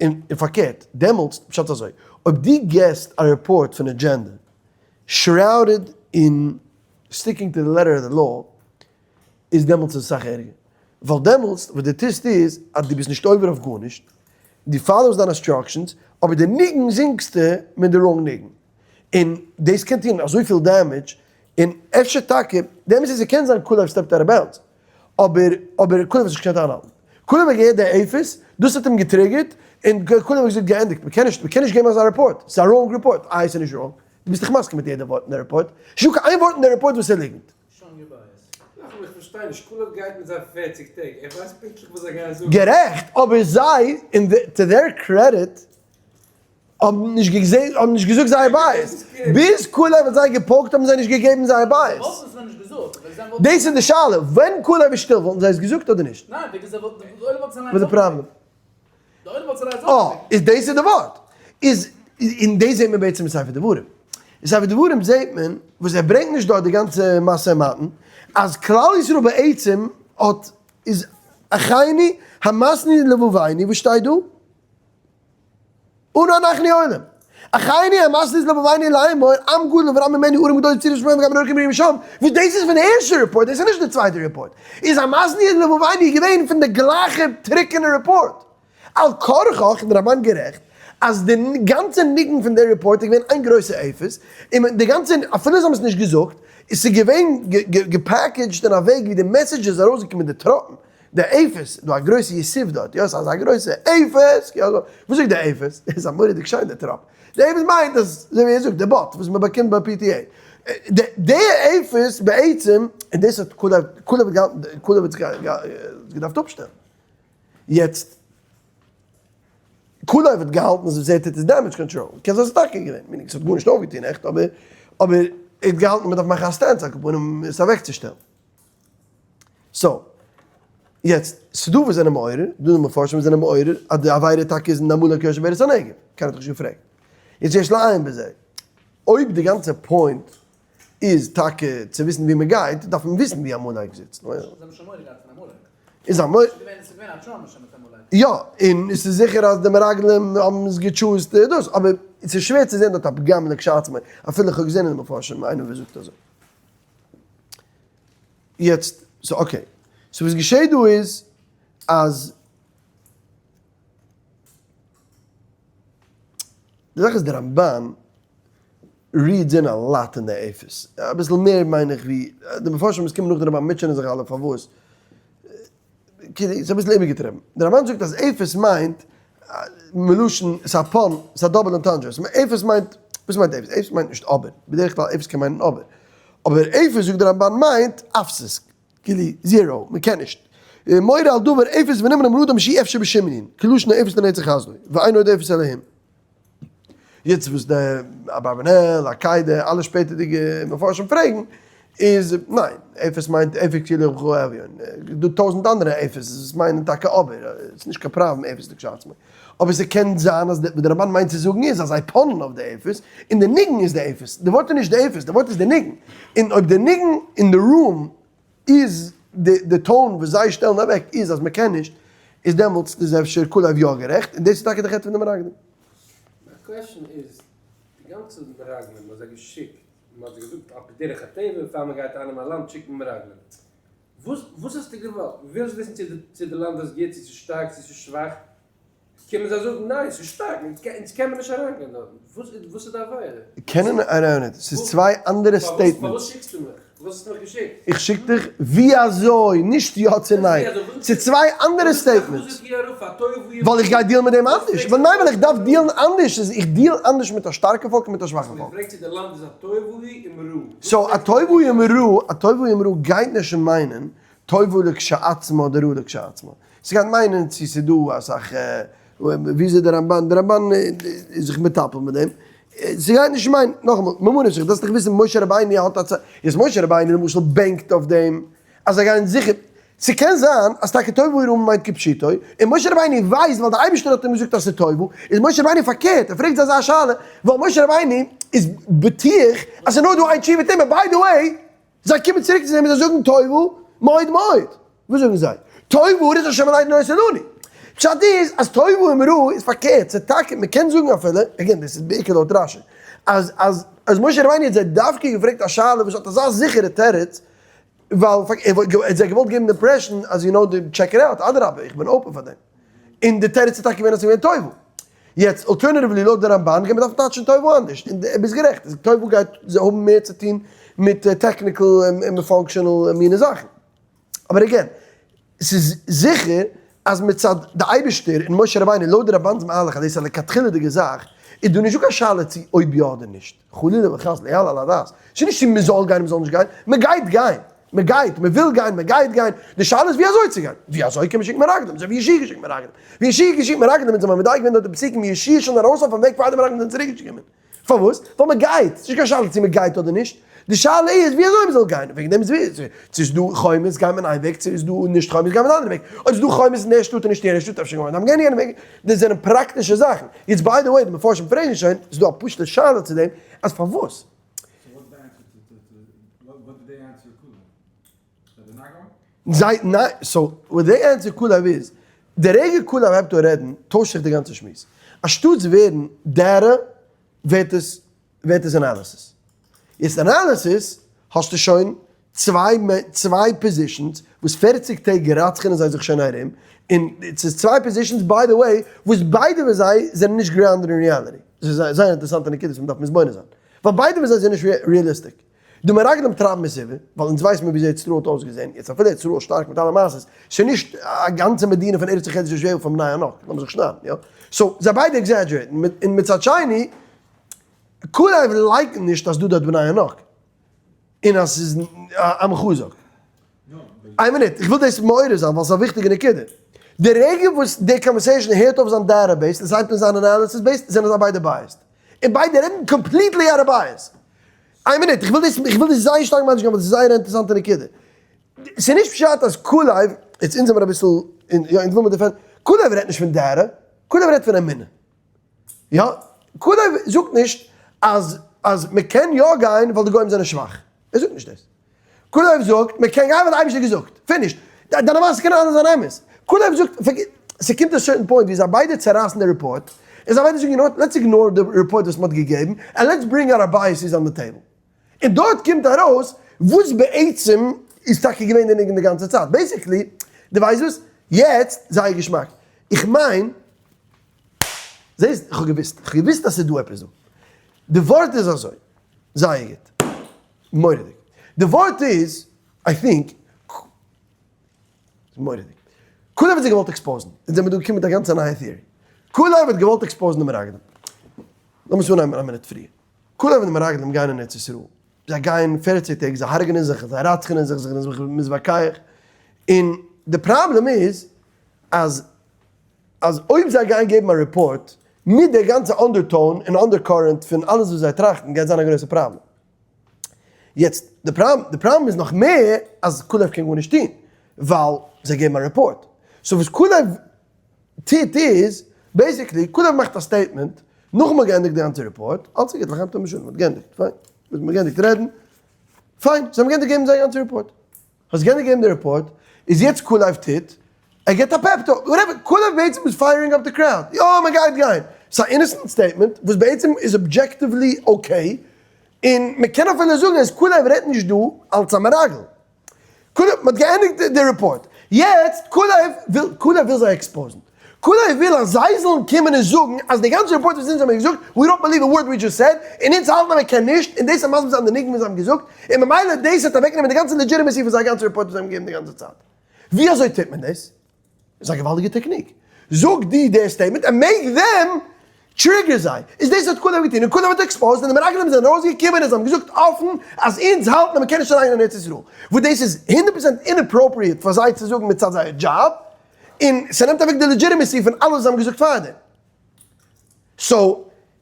און פארקערט, דעמאלטס, פשט אזוי, אויב דו געסט א report פון agenda, shrouded in sticking to the letter of the law, איז דעמאלטס איז אסאך ערגער. ווייל דעמאלטס וואס דו טוסט איז, אז דו ביסט נישט עובר אויף גארנישט, דו follow סט דיינע instructions, אבער די ניגון זינגסטו מיט די wrong ניגון. און דאס קען טון אזויפיל damage, און אפשר טאקע, די אמת איז ס'קען זיין כלב stepped out of bounds, אבער אבער כלב האט זיך נישט געקענט איינהאלטן. כלב האט געהערט די אפס, דאס האט אים גע trigger ט, און כלב האט געזאגט געענדיגט, מ'קען נישט, מ'קען נישט געבן אזא report, ס'איז א wrong report, איי ס'איז נישט wrong? דו ביסט דאך מסכים מיט יעדע ווארט אין די report, נישטא קיין איין ווארט אין די רעפארט וואס איז ליגנט. נאכאמאל איך פארשטיי נישט, כלב גייט מיט זיי 40 טעג, ער ווייסט פונקטליך וואס זיי גייען זאגן. גערעכט, אבער זיי, און to their credit, האבן נישט געזעהן, האבן נישט געזאגט זייער bias. ביז כלב האט זיי גע poke ט האבן זיי נישט געגעבן זייער bias. דאס איז די שאלה, ווען כלב איז שטיל וואלטן זיי עס געזאגט אדער נישט? וואס איז די פראבלעם? אה, איז דאס איז די ווארט. איז, און דאס זעהט מען בעצם אין ספר דברים. אין ספר דברים זעהט מען, וואס ער ברענגט נישט דארט די גאנצע משא ומתן, אז כלל ישראל בעצם האט, איז אחינו המתנו לבבינו, וואס שטייט דא? אנה אנחנו עולים. אחינו המתנו לבבינו לאמור, עם גדול ורם ממנו ערים גדולות בצורות שמיים וגם רחוקים משם, וואס דאס איז פון די ערשטע report, דאס איז נישט די צווייטע report. איז המתנו לבבינו געווען פון די גלייכע טרוקענע report. על כרחך איז די רמבן גערעכט אז די גאנצע ניגון פון די report איז געווען איין גרויסע אפס, און די גאנצע, אפילו זיי האבן עס נישט געזאגט, איז ס'געווען גע packaged אין א וועג ווי די message איז ארויסגעקומען די טראפן. די אפס, דא א גרויסע יסוד דארט, יא, ס'איז אזא גרויסע אפס, יא, וואס זאגט די אפס? איז א מורא'דיג שיינע טראפ. די אפס מיינט אז, אזוי ווי ער זאגט, די but וואס מען באקומט ביי PTA. די אפס בעצם, און דאס האט כלב, כלב האט געהאלטן, כלב האט זיך געדארפט אפשטעלן. יעצט, כלב האט געהאלטן אז וואס ער טוט איז damage control. קען זיין ס'איז טאקע געווען, meaning ס'האט גארנישט אויפגעטון עכט, אבער, אבער ער האט געהאלטן מ'דארף מאכן א stance על כל פנים עס אוועקצושטעלן. so, יעצט, ס'דא וואס זענען מעורר, דא מפרשים וואס זענען מעורר אז די עבירה טאקע איז אין עמלק יושב בארץ הנגב, קיינער האט נישט געפרעגט. יעצט יש לעיין בזה, אויב די גאנצע point איז טאקע צו וויסן ווי מ'גייט, דארף מען וויסן ווי עמלק זיצט. זיי האבן שוין מורא געהאט פון עמלק. איז א מורא. ס'איז געווען א trauma שוין מיט עמלק. יא, און עס איז זיכער אז די מרגלים האבן עס גע choose ט דאס, אבער עס איז שווער צו זען דארט א פגם לכשעצמו, אפילו איך האב געזען אין די מפרשים איינער וואס זאגט אזוי. יעצט, so okay. So וואס געשעהט דא איז אז. די זאך איז די רמבן reads in a lot אין די אפס, אביסל מער מיין איך ווי די מפרשים וואס קומען נאך די רמבן מוטשענען זיך אלע פארוואס, כאילו ס'איז אביסל איבערגעטריבן. די רמבן זאגט אז אפס מיינט מלשון, ס'איז א pun, ס'איז א double entendre, אפס מיינט, וואס מיינט אפס? אפס מיינט נישט אבער, בדרך כלל אפס קען מיינען אבער, אבער אפס זאגט די רמבן מיינט אפסות, כאילו zero, מ'קען נישט. מורה על דבר אפס ונמנם לאדם שאי אפשר בשום ענין, כלשון אפס לנצח חסדו, ואין עוד אפס אלהים. יעצט וואס די אברבנאל, עקידה, אלע שפעטערדיגע מפרשים פרעגן איז, ניין, אפס מיינט אפס כאילו ברוך הוא עליון, דא טויזנט אנדערע אפס'ס וואס מיינען טאקע אבער, ס'איז נישט קיין פראבלעם אפס לכשעצמו. אבער ס'קען זיין אז וואס די רמבן מיינט צו זאגן איז אז זיי pun ען אויף די אפס, און די ניגון איז די אפס. די ווארט איז נישט די אפס, די ווארט איז די ניגון. און אויב די ניגון אין די room איז די tone וואס זיי שטעלן אוועק איז אז מ'קען נישט, איז דעמאלטס איז אפשר כלב יא גערעכט, און דאס איז טאקע די חטא פון די מרגלים. מיין question איז, די גאנצע מרגלים מ'האט זיי געשיקט, מ'האט זיי געזאגט על פי דרך הטבע פאר מ'גייט אייננעמען א לאנד שיקט מען מרגלים, וואס וואס האסטו געוואלט? ווילסט וויסן צו די צו די לאנד איז גוט, צו ס'איז שטארק, צו ס'איז שוואך? קומען זיי זאגן ניין ס'איז שטארק, אונז קען מען נישט אריינגיין דארטן, וואס וואס איז די עבירה? קענען אריין, ס'איז צוויי אנדערע statements. פארוואס שיקסטו מיך? פארוואס האסטו מיך געשיקט? איך שיק דיך ווי אזוי, נישט יא צו ניין, ס'איז צוויי אנדערע statements. ווייל איך גיי deal ן מיט דעם אנדערש, ווייל ניין ווייל איך דארף deal ן אנדערש, איך deal אנדערש מיט א שטארקע פאלק און מיט א שוואכע פאלק. so א טובה אם רעה, א טובה אם רעה גייט נישט מיינען טובה לכשעצמה אדער רעה לכשעצמה. ס'גייט מיינען צו ס'איז דא אסאך, וויאזוי דער רמבן, דער רמבן איז זיך מטפל מיט דעם. ס'גייט נישט מיינען, נאכאמאל, ממה נפשך, דארפסט דאך וויסן משה רבינו האט א צ, איז משה רבינו למשל בענקט אויף דעם אז זיי גייען זיכער, ס'קען זיין אז טאקע טובה ורעה מיינט כפשוטו, און משה רבינו ווייסט ווייל דער אייבערשטער האט אים געזאגט אז ס'איז טובה, איז משה רבינו פארקערט, ער פרעגט זיי אזא שאלה, ווייל משה רבינו איז בטוח אז ס'איז נאר דא איין תשובה טעמע, by the way, זיי קומען צוריק צו אים און זיי זאגן טובה מאוד מאוד, וואס זאגן זיי? טובה הארץ השם אלקינו נותן לנו. פשט איז אז טובה און רעה איז פארקערט, ס'איז טאקע, מ'קען זאגן אפילו, again דאס איז בעיקר לויט רשי, אז אז אז משה רבינו האט זיי דווקא געפרעגט א שאלה וואס האט אזא זיכערע תירוץ, ווייל ער האט זיי געוואלט געבן די impression אז you know די check it out, אדרבה איך בין open פאר דעם. און די תירוץ איז טאקע געווען אז ס'איז געווען טובה. יעצט alternatively לויט די רמבן גייט מען דארפן טייטשן טובה אנדערש, און ביסט גערעכט, טובה גייט האבן מער צו טון מיט technical און functional מינע זאכן. אבער again, ס'איז זיכער אז מצד די אייבערשטער און משה רבינו לויט די רמבן'ס מהלך אז דאס איז א לכתחילה'דיגע זאך, איז דא נישטא קיין שאלה צו אויב יא אדער נישט, חלילה וחס לא יעלה על הדעת, ס'איז נישט צו מ'זאל גיין און מ'זאל נישט גיין, מ'גייט גיין, מ'גייט, מ'וויל גיין, מ'גייט גיין, די שאלה איז ווי אזוי צו גיין, ווי אזוי קען מען שיקן מרגלים, אזוי ווי יהושע האט געשיקט מרגלים, ווי יהושע האט געשיקט מרגלים אונז האבן מדייק געווען דארט די פסוקים יהושע איז שוין ארויס אויפן וועג פאר די מרגלים זענען צוריק געקומען. פארוואס? ווייל מען גייט, ס'נישט קיין שאלה צו מען גייט אדער נישט, די שאלה איז ווי אזוי מען זאל גיין, וועגן דעם איז ווי, צו ס'איז דא חומות גייט מען איין וועג, צו איז דא נישט חומות גייט מען די אנדערע וועג, אויב ס'איז דא חומות אין דער שטאט און נישט אין יענער שטאט אפשר גייט מען יענע וועג, דאס זענען פראקטישע זאכן, יעצט by the way די מפרשים פרעגן שוין, ס'איז דא א פשוט'ע שאלה צו דעם, אז פארוואס? זיי ניין, so וואט they answer כלב איז, די רגע כלב הייבט אן רעדן טוישט זיך די גאנצע שמועס. אנשטאטס ווערן data ווערט עס ווערט עס analysis. יעצט analysis האסטו שוין צוויי צוויי positions וואס 40 טעג רצח'נען זיי זיך שוין ארום, און ס'איז צוויי positions by the way וואס ביידע פון זיי זענען נישט grounded אין reality. דאס איז א זייער אינטערעסאנטע נקודה וואס מ'דארף מתבונן זיין. ווייל ביידע פון זיי זענען נישט realistic. די מרגלים טרייבן עס איבער, ווייל אונז ווייסן מיר וויאזוי ארץ ישראל האט אויסגעזען, יעצט אפילו ארץ ישראל איז שטארק מיט אלע מעשות, ס'איז נישט א גאנצע מדינה פון ארץ החסד יושביה פון בני ענק, לאמיר זיך שניידן, יא? so זיי ביידע exaggerate ן, און מצד שני, כלב לייקנט נישט אז דא דארט בני ענק, און אז ס'איז עם חזק. איין מינוט, איך וויל דאס מעורר זיין ווייל ס'איז א וויכטיגע נקודה. די רגע וואס די conversation הערט אויף זיין data based און ס'הייבט אן זיין analysis based, זענען זיי ביידע biased. און ביידע רעדן completely out of bias. איין מינוט, איך וויל דאס, איך וויל דאס זייער שטארק מדגיש זיין ווייל דאס איז זייער א אינטערעסאנטע נקודה. ס'איז נישט פשט אז כלב, יעצט אונז זעמיר אביסל, יא אונז וויל מיר defend ן, כלב רעדט נישט פון data, כלב רעדט פון אמונה. יא, כלב זאגט נישט אז אז מ'קען יא גיין ווייל די גוים זענען שוואך. ער זאגט נישט דאס. כלב זאגט מען קען גיין ווייל די אייבערשטער האט געזאגט. finish. דיינע מעשות קענען אלע זיין אמת. כלב זאגט, ס'קומט א certain point ווי זיי ביידע צערייסן די report, און זיי ביידע זאגן you know what, let's ignore די report וואס מ'האט געגעבן, and let's bring our biases on the table. און דארט קומט ארויס וואס בעצם איז טאקע געווען די ניגון די גאנצע צייט. basically, דו ווייסט וואס? יעצט, זייער געשמאק. איך מיין. זעסט, איך האב געוואוסט, איך האב געוואוסט אז ס'איז דא עפעס דא. די ווארט איז אזוי, זייער גוט, מורא'דיג. די ווארט איז, I think, מורא'דיג. כולב האט זיי געוואלט expose ן. אונז זעמיר דא געקומען מיט א גאנצע נייע theory. כולב האט געוואלט expose ן די מרגלים. לאמיר עס אנהייבן א מינוט פריער. כולב און די מרגלים גייען אין ארץ ישראל. זיי גייען פערציג טעג, זיי הרג'נען זיך, זיי רצח'נען זיך, זיי זענען זיך מתווכח. און די פראבלעם איז אז אז אויב זיי גייען געבן א report מיט די גאנצע undertone און undercurrent פון אלעס וואס זיי טראכטן גייט זיין א גרויסע פראבלעם. יעצט די פראבלעם איז נאך מער אז כולב קען גארנישט טון ווייל זיי געבן א report. So וואס כולב טוט איז basically כולב מאכט א statement נאכן מ'האט געענדיגט די גאנצע report, אלץ איז גוט לחיים טוב משלום מ'האט געענדיגט פיין, מ'האט געענדיגט רעדן פיין, זיי האבן געענדיגט געבן זייער גאנצע report. האסט גענדיגט געבן די report, איז יעצט כולב טוט, ער געבט א pep talk, whatever, כולב בעצם איז firing up די crowd, יא מען גייט גיין, ס'איז א innocent statement וואס בעצם איז objectively okay, און מען קען אפילו זאגן אז כולב רעדט נישט דא אלץ א מרגל, כולב, מען האט געענדיגט די report, יעצט כולב וויל, כולב וויל זיי expose ן. כולב וויל אז זיי זאלן קומען און זאגן אז די גאנצע report וואס אונז האבן געזאגט, we don't believe a word we just said, און אונז האלטן אז מען קען נישט, און דאס איז מסביר זיין די ניגון וואס זיי האבן געזאגט, און ממילא דאס וועט אוועקנעמען די גאנצע legitimacy פון זייער גאנצע report וואס זיי האבן געגעבן די גאנצע צייט. ווי אזוי טוט מען דאס? איז א געוואלדיגע technique. זאג דו די statement and make them trigger זיי. איז דאס האט כולב געטון, און כולב האט exposed, און די מרגלים זענען ארויסגעקומען און זיי האבן געזאגט אפן אז אונז האלטן אז מען קען נישט אריין אין ארץ ישראל, וואס דאס איז הונדערט פראצענט inappropriate פאר זיי צו זאגן מצד זייער דזשאב, און ס'נעמט אוועק די legitimacy פון אלעס וואס זיי האבן געזאגט פארדעם. So,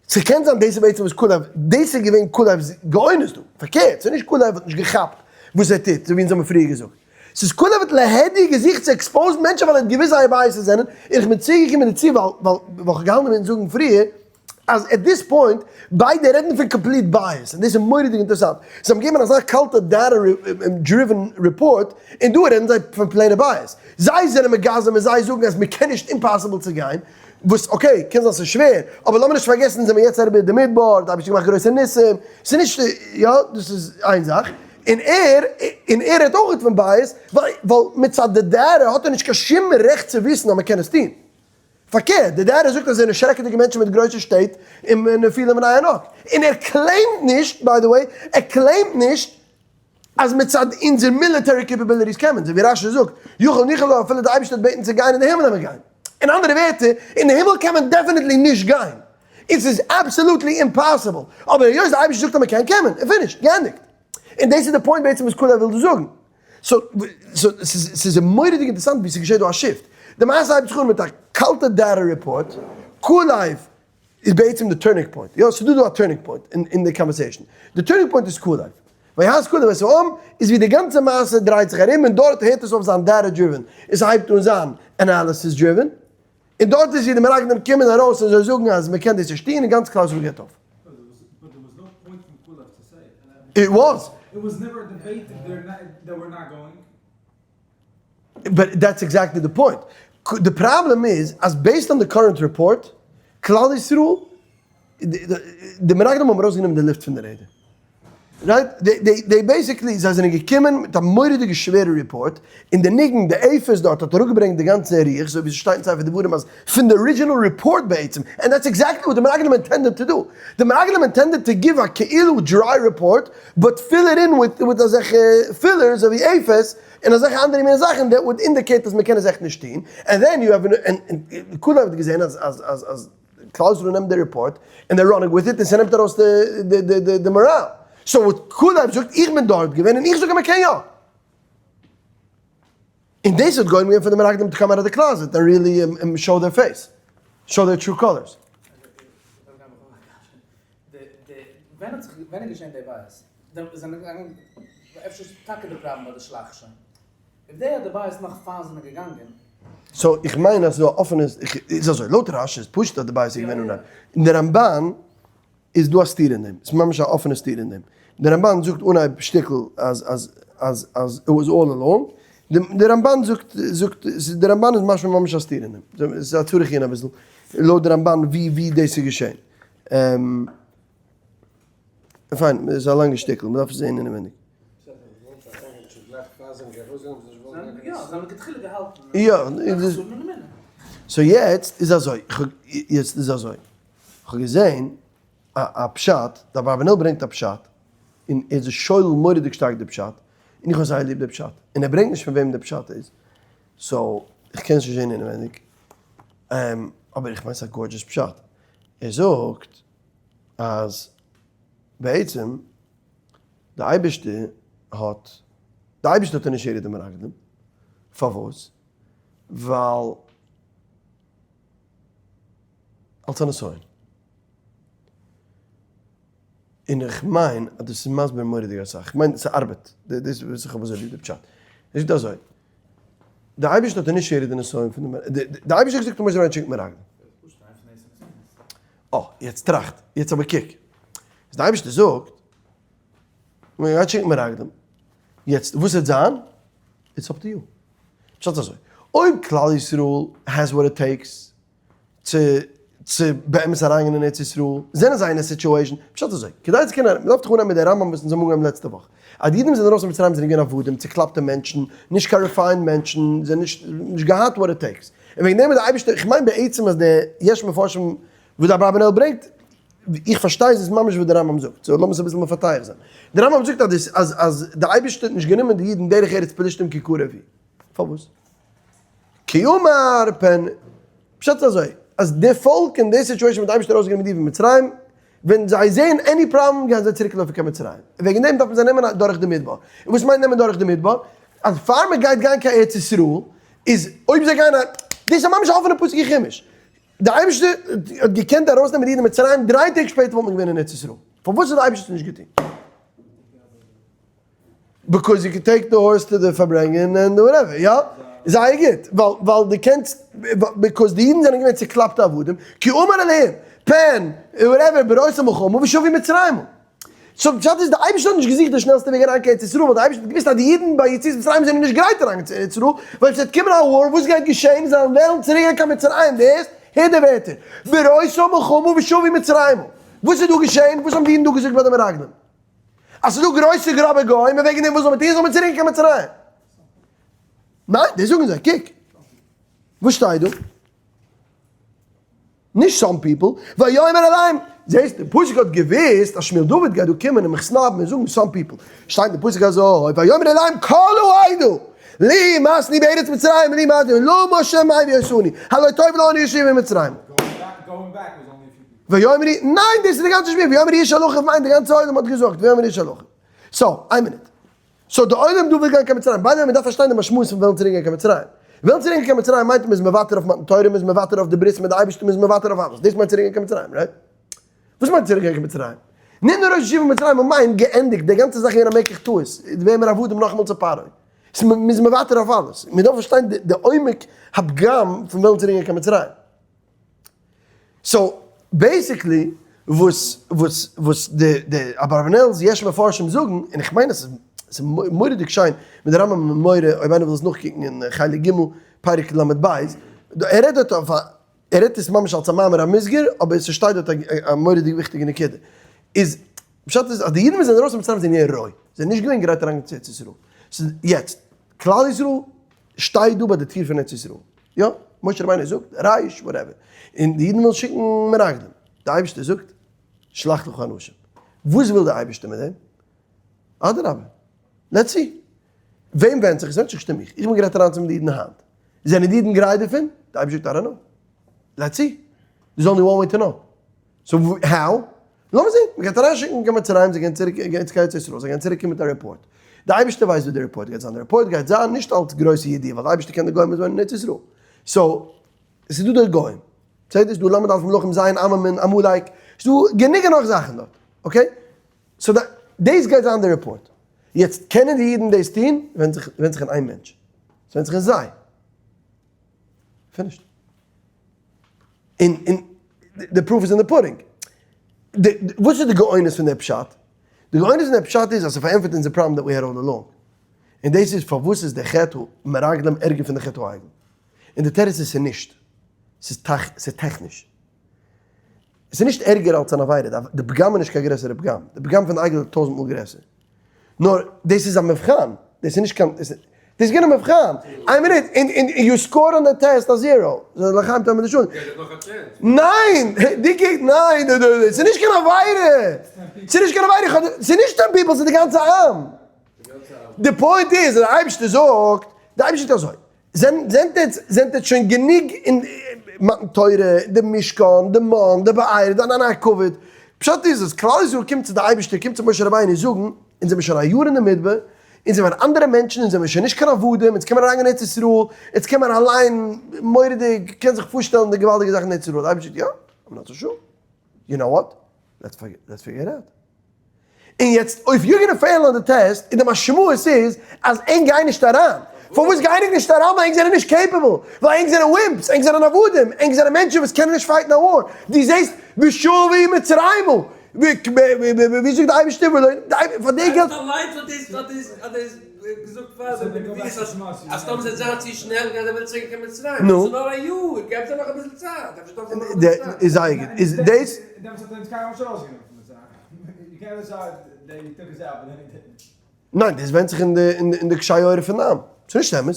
ס'קען זיין דאס איז בעצם וואס כולב, דאס איז געווען כולב'ס גאונות דא. פארקערט, ס'איז נישט כולב האט נישט געכאפט וואס ער טוט, אזוי ווי אונז האבן פריער געזאגט. ס'איז כולב האט להדיא געזוכט צו expose ן מענטשן ווייל ער האט געוואוסט זייער biases זענען, און כ'בין צוגעקומען דערצו ווייל ווייל כ'האב געהאלטן אינמיטן זאגן פריער, אז at this point ביידע רעדן פון complete bias, און דאס איז מורא'דיג אינטערעסאנט, זיי האבן געגעבן אזא קאלטע data driven report, און דא רעדן זיי פון plain ע bias, זיי זענען מגזם און זיי זאגן אז מ'קען נישט impossible צו גיין, וואס okay קען זיין ס'איז שווער, אבער לאמיר נישט פארגעסן זעמיר יעצט אריבער די מדבר, די אייבערשטער געמאכט גרויסע ניסים, ס'איז נישט יא דאס איז איין זאך, און ער און ער רעדט אויך פון bias, ווייל מצד די data האט ער נישט קיין שום רעכט צו וויסן אז מ'קען עס טון. פארקערט, די data זאגט אז זיי זענען שרעקעדיגע מענטשן מיט גרויסע שטעט און נפילים בני ענק. און ער claim ט נישט, by the way, ער claim ט נישט אז מצד אונזער military capabilities קען מען, אזוי ווי רש"י זאגט, יכול ניחא לו אפילו די אייבערשטער וועט בעטן צו גיין אין די הימל וועט מען גיין. אין אנדערע ווערטער, אין די הימל קען מען definitely נישט גיין. און ס'איז absolutely impossible. אבער היות די אייבערשטער זאגט אז מען קען, קען מען. און finish. געענדיגט. און דאס איז די point בעצם וואס כולב וויל דא זאגן. So ס'איז מורא'דיג אינטערעסאנט ווי ס'געשעט דא א shift. די מעשה הייבט זיך אן מיט א קאלטע data report, כולב איז בעצם די turning point, יא ס'דא דא א turning point אין די conversation, די turning point איז כולב, ויהס כולב את העם איז ווי די גאנצע מעשה דרייט זיך ארום און דארט הערט עס אויף זיין data driven און ס'הייבט אן זיין analysis driven, און דארט איז ווי די מרגלים קומען ארויס און זיי זאגן אז מ'קען דאס נישט טון און גאנץ כלל ישראל געבט אויף. It was. But that's exactly די point. די פראבלעם איז אז based on די current report, כלל ישראל, די מרגלים האבן ארויסגענומען די לופט פון די רעדער. Right? They basically, זיי זענען געקומען מיט א מורא'דיגע שווערע report, און די ניגון, די אפס דארט האט אראפגעברענגט די גאנצע רוח, אזוי ווי ס'שטייט אין ספר דברים אז פון די original report בעצם, and that's exactly וואט די מרגלים intended to do. די מרגלים intended to give א כאילו dry report, but fill it in with אזעלכע fillers אזוי ווי אפס, און אזעלכע אנדערע מיני זאכן that would indicate אז מ'קען עס עכט נישט טון, and then you have, און כולם האט געזען אז אז אז. כלל ישראל נעמט די report און they're running with it און ס'נעמט ארויס די מאראל. So וואס כולב זאגט איך בין דארט געווען און איך זאג אז מ'קען יא. און דאס האט גורם געווען פאר די מרגלים to come out of the closet and really show their face. Show their true colors. ווען האט זיך ווען איז געשען די bias? זענען געגאנגען אפשר איז טאקע די פראבלעם ביי די שלח שוין. אויף די האט די בית נאך פאר זענען געגאנגען. So איך מיין אז ס'דא א אפענע, איז אזוי, לויט רש"י איז פשוט אז די בית איז געווען אן א, אין די רמב"ן איז דא א סתירה אין דעם, ס'איז ממש א אפענע סתירה אין דעם, די רמב"ן זאגט אנהייב שטיקל אז אז אז אז it was all along, די רמב"ן זאגט זאגט די רמב"ן איז משמע ממש א סתירה אין דעם, ס'איז א צריך עיון אביסל לויט די רמב"ן ווי ווי דאס איז געשען. פיין, ס'איז א לאנגע שטיקל, מ'דארף עס זעהן אינעווייניג. יא, so יעצט איז אזוי, יעצט איז אזוי. כ'האב געזען א א פשט, די אברבנאל ברענגט א פשט, און ער איז שולל מורא'דיג שטארק די פשט, און איך האב זייער ליב די פשט, און ער ברענגט נישט פון וועם די פשט איז, so איך קען עס נישט זען אינעווייניג, אבער איך מיין ס'איז א gorgeous פשט, ער זאגט אז בעצם די אייבערשטער האט, די אייבערשטער האט initiated די מרגלים, פארוואס? ווייל אלס א נסיון. און איך מיין אז דאס איז מסביר מורא'דיג אסאך, איך מיין ס'ארבעט, דאס איז וואס איך האב אזוי ליב די פשט. ער זאגט אזוי, די אייבערשטער האט initiated די נסיון פון די, די אייבערשטער האט געזאגט משה רבינו שיק מרגלים. אה, יעצט טראכט, יעצט אבער קוק. אז די אייבערשטער זאגט, מען גייט שיקן מרגלים, יעצט וואס וועט זיין? It's up to you. פשט אזוי, אויב כלל ישראל has what it takes צו צו באמת אריינגיין אין ארץ ישראל, זענען זיי אין א situation, פשט אזוי, כדי צו קענען, מ'דארף זיך אנהייבן מיט די רמב ם וואס אונז האבן אנגעהויבן לעצטע וואך, אז די אידן וואס זענען ארויס פון מצרים זענען געווען עבדים, צוקלאפטע מענטשן, נישט קיין refined מענטשן, זיי האבן נישט נישט געהאט what it takes, און וועגן דעם איז די אייבערשטער, איך מיין בעצם אז די יש מפרשים וואס די אברבנאל ברענגט, איך פארשטיי עס איז ממש וואס די רמב ם זאגט, so לאמיר עס אביסל מפתח זיין. די רמב ם זאגט אז דאס אז אז די אייבערשטער האט נישט גענומען די אידן דרך ארץ פלשתים כי קרוב היא. פארוואס? כי אמר פן, פשט איז אזוי, אז די פאלק אין די situation וואס די אייבערשטער האט ארויסגענומען די אידן פון מצרים, ווען זיי זעען any problem גייען זיי צוריק לויפן קיין מצרים, וועגן דעם דארף מען זיי נעמען דורך די מדבר. און וואס מיינט נעמען דורך די מדבר? אז פאר מען גייט גיין קיין ארץ ישראל, איז אויב זיי גייען א, דאס איז ממש א אפענע פסוק אין חומש, די אייבערשטער האט געקענט ארויסנעמען די אידן מצרים, דריי טעג שפעטער וואלט מען געווען אין ארץ ישראל. פארוואס האט די אייבערשטער עס נישט געטון? Because you can take the horse to the פארברענגען and whatever, יא? זייער גוט, ווייל ווייל דו קענסט, because די אידן זענען געווען צוקלאפטע עבדים, כי אמר אלהים, פן, whatever, בראותם מלחמה ושבו מצרימה. So פשט איז די אייבערשטער האט נישט געזוכט די שנעלסטע וועג אריין קיין ארץ ישראל, ווייל די אייבערשטער האט געוואוסט אז די אידן ביי יציאת מצרים זענען נישט גרייט אריין צו ארץ ישראל, ווייל עס וועט קומען א war, וואס גייט געשען? זיי וועלן צוריק גיין קיין מצרים, דו הערסט? הער די ווערטער, בראותם מלחמה ושבו מצרימה. וואס איז דא געשען? וואס האבן די אידן דא געזאגט ביי די מרגלים? אז ס'איז דא גרויסע גראבע גוים און וועגן דעם וואס זאל מען טון? זאל מען צוריק גיין קיין מצרים? ניין, דאס זאגן זיי, קוק וואס שטייט דא. נישט some people, ויאמר אליהם, זעסט די פסוק האט געוויסט אז שמואל דוד גייט דא קומען און מיך snub ן און זאגן some people, שטייט אין פסוק אזוי, ויאמר אליהם כל העדה, לי מאסני בארץ מצרים לי מאסני, למה השם מביא אותנו, הלא טוב לנו ישוב אין מצרים. ויאמרו, ניין דאס איז די גאנצע שמועס, ויאמרו איש אל אחיו מיינט די גאנצע עולם האט געזאגט, ויאמרו איש אל אחיו. So, איין מינוט. So די עולם דא וויל גיין קיין מצרים, by the way מען דארף פארשטיין די משמעות פון וועלן צוריק גיין קיין מצרים. וועלן צוריק גיין קיין מצרים מיינט מען איז מוותר אויף מתן תורה, מען איז מוותר אויף די ברית מיט די אייבערשטן, מען איז מוותר אויף אלעס, דאס מיינט צוריק גיין קיין מצרים, right? וואס מיינט צוריק גיין קיין מצרים? נישט נאר ראש ישיבה מצרים מיינט געענדיגט, די גאנצע זאך איז געווען א מקח טעות, ווערן מיר עבדים נאכאמאל צו פרעה. מען איז מוותר אויף אלעס. מען דארף פארשטיין די עומק הפגם פון וועלן צוריק גיין קיין מצרים. So basically וואס וואס וואס די די אברבנאל'ס יש מפרשים זאגן, און איך מיין אז ס'איז מורא'דיג שיין מיט די רמב ם מורה אויב איינער וויל עס נאכקוקן אין חלק ג' פרק ל' ב', ער רעדט דארט אויף א ער רעדט עס ממש אלס א מאמר המוסגר אבער ס'שטייט דארט א מורא'דיג וויכטיגע נקודה, איז פשט איז אז די אידן וואס זענען ארויס פון מצרים זענען געווען רוי, זענען נישט געווען גרייט אריין צו ארץ ישראל, ס'איז יעצט כלל ישראל שטייט דא ביי די טיר פון ארץ ישראל, יא, משה רבינו זאגט, רייש, whatever, און די אידן ווילן שיקן מרגלים, די אייבערשטער זאגט, שלח לך אנשים, וואס וויל די אייבערשטער מיט דעם? אדרבה, let's see, וועם ווענדט זיך עס? ווענדט זיך נישט אין מיך, איך בין גרייט אריינצונעמען די אידן היינט, זענען די אידן גרייט דערפון? די אייבערשטער זאגט, I don't know, let's see, there's only one way to know. So how? לאמיר זעהן, מ'גייט אריינשיקן קיין מצרים, זיי גייען צוריק גיין צו ארץ ישראל, זיי גייען צוריק קומען מיט א רעפארט. די אייבערשטער ווייסט וואס די רעפארט גייט זיין, די רעפארט גייט זיין נישט אלץ גרויסע ידיעה, ווייל די אייבערשטער קען די גוים וואס וואוינען אין ארץ ישראל. So, עס איז דא די גוים, בסדר? ס'איז דא ל' אלפים מלכים ז' עמים און עמלק, ס'איז דא גענוג און נאך זאכן דארט, okay? So דאס גייט זיין די רעפארט. יעצט, קענען די אידן דאס טון? ווענדט זיך, ווענדט זיך אין איין מענטש. ס'ווענדט זיך אין זיי. Finished. און און די proof איז אין די pudding. וואס איז די גאונות פון די פשט? די גאונות פון די פשט איז אז ס'פארענטפערט אונזער problem that we had all along. און דאס איז פארוואס איז די חטא מרגלים ערגער פון די חטא העגל. און די תירוץ איז ס'איז נישט. ס'איז ס'איז טעכניש. ס'איז נישט ערגער אלס אן עבירה. די פגם איז נישט קיין גרעסערע פגם. די פגם פון די עגל איז טויזנט מאל גרעסער. נאר דאס איז א מבחן. דאס איז נישט קיין. דאס איז געווען א מבחן. איין מינוט, און און you score on די טעסט א zero. לחיים טעמער די שול. געב דיך נאך א chance. ניין! די קוק ניין! ס'איז נישט קיין עבירה! ס'איז נישט קיין עבירה! ס'איז נישט ten people ס'איז די גאנצע עם! די point איז אז די אייבערשטער זאגט, די אייבערשטער זאגט אזוי, זענט עטס זענט עטס שוין גענוג אין מתן תורה, די משכן, די מן, די באר, די ענני הכבוד, פשט איז אז כלל ישראל קומט צו די אייבערשטער, קומט צו משה רבינו זאגן, אונז זעמיר שוין א יאר אין די מדבר, אונז זעמיר אנדערע מענטשן, אונז זעמיר שוין נישט קיין עבדים, אונז קען מען אריינגיין אין ארץ ישראל, אונז קען מען אליין מורא'דיג, קען זיך פארשטעלן די געוואלדיגע זאכן אין ארץ ישראל, די אייבערשטער זאגט יא, I'm not so sure, you know what, let's figure it out. און יעצט אויב you're gonna fail on די טעסט, און די משמעות איז אז ענק גייען נישט אריין. פארוואס גייען ענק נישט אריין? ווייל ענק זענען נישט capable, ווייל ענק זענען wimps, ענק זענען עבדים, ענק זענען מענטשן וואס קענען נישט fight ן א war. דו זעסט ושבו מצרימה, ווי זאגט די אייבערשטער, פאר די געלט. אליינס האט דאס האט דאס האט דאס געזאגט פאר די נביאות אז אז טאמער זיי זענען צו שנעל גייען זיי וועלן צוריק קיין מצרים, נו. ס'איז נאר א יאר, געב זיי נאך אביסל צייט, אפשר דארפן זיי נאך אביסל צייט. איז זייער גוט, איז דאס. דעמאלטס האט ער אונז קיינמאל נישט ארויסגענומען פון מצרים. ניין, דאס ווענדט זיך אין די קשי עורף פון עם. ס'איז נישט אמת.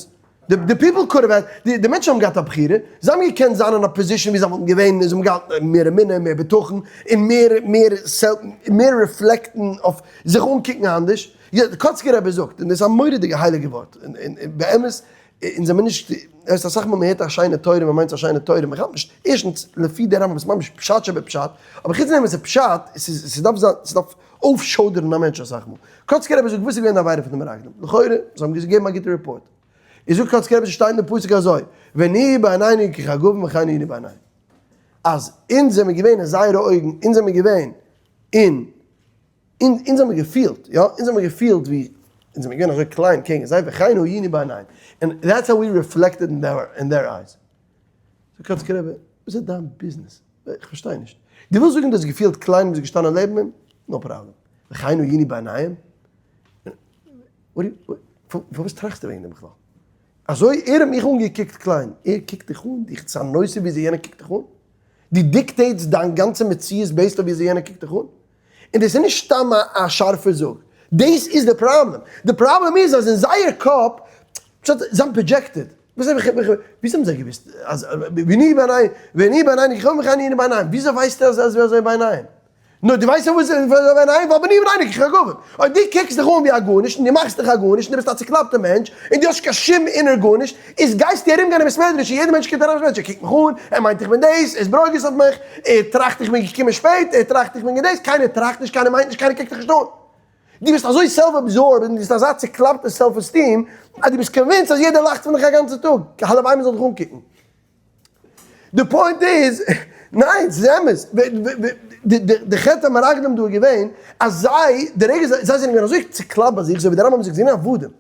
די people could have, די מענטשן האבן געהאט א בחירה, זיי האבן געקענט זיין אין א position ווי זיי וואלטן געווען, זיי האבן געהאט מער אמונה, מער בטחון, און מער מער self, מער reflect ן אויף זיך אנקוקן אנדערש. יא, די קאצקער רבי זאגט, און דאס איז א מורא'דיגע הייליגע ווארט, און באמת, אונז זעמיר נישט, ווייסט אסאך מאל מען הערט א שיינע תורה, מען מיינט ס'איז א שיינע תורה, מען כאפט נישט, ערשטנס, לפי די רמב ם איז ממש פשט שבפשט, אבער חוץ דעם וואס ס'איז פשט, ס'איז, ס'דארף זיין, ס'דארף אויפשוידערן א מענטש אסאך מאל. קאצקער רבי זאגט וואס איז געווען די עבירה פון די מרגלים? לכאורה, זיי האבן געגעבן א גוטע report. איז זאגט קאצקער רבי ס'שטייט אין די פסוק אזוי, ונהי בעינינו כחגבים וכן היינו בעיניהם. אז אונז זעמיר געווען אין זייערע אויגן, אונז זעמיר געווען אין אונז האמיר געפילט, יא, אונז האמיר געפילט ווי אונז זעמיר געווען אזוי קליין קעגן זיי, וכן היינו בעיניהם, and that's how we reflected in their eyes. זאגט קאצקער רבי, וואס איז דיין ביזנעס? איך פארשטיי נישט. דו ווילסט זאגן דו האסט געפילט קליין און ביסט געשטאנען לעבן אים? no problem. וכן היינו בעיניהם? פארוואס טראכסטו וועגן דעם בכלל? אזוי ער האט מיך אנגעקוקט קליין, ער קוקט דיך אן? דיך איז א נושא וויאזוי יענער קוקט דיך אן? דו dictate סט דיין גאנצע מציאות based אויף וויאזוי יענער קוקט דיך אן? און דאס איז נישט סתם א שארפע זאג, דאס איז די פראבלעם, די פראבלעם איז אז אין זייער קאפ, פשט זיי האבן projected, וויאזוי האבן זיי געוואוסט אז ונהי בעיניהם, ונהי בעינינו כחגבים וכן היינו בעיניהם, וויאזוי ווייסטו אז אזוי אזוי בעיניהם? נו דו ווייסט פארוואס אזוי בעיניהם? ווייל ונהי בעינינו כחגבים, אויב דו קוקסט דיך אן ווי א גארנישט און דו מאכסט דיך א גארנישט און דו ביסט א צוקלאפטע מענטש און דו האסט נישט קיין שום inner גארנישט, איז גייסטו ארום גיין אין בית מדרש און יעדער מענטש קומט אריין אין בית מדרש ער קוקט מיך אן, ער מיינט איך בין דאס, ער איז ברוגז אויף מיך, ער טראכט איך בין געקומען שפעט, ער טראכט איך בין דאס, קיינער טראכט נישט, קיינער מיינט נישט, קיינער קוקט דיך נישט אן. דו ביסט אזוי self absorbed און דו ביסט אזא צוקלאפטע self esteem אז דו ביסט convinced אז יעדער לאכט פון דיך א גאנצע טאג, הלוואי מען זאל דיך אנקוקן. די point איז, ניין ס'איז אמת, די חטא המרגלים דא איז געווען אז זיי, די רגע זיי זענען געווען אזוי צוקלאפט ביי זיך, אזוי ווי די רמב ם זאגט זיי זענען עבדים.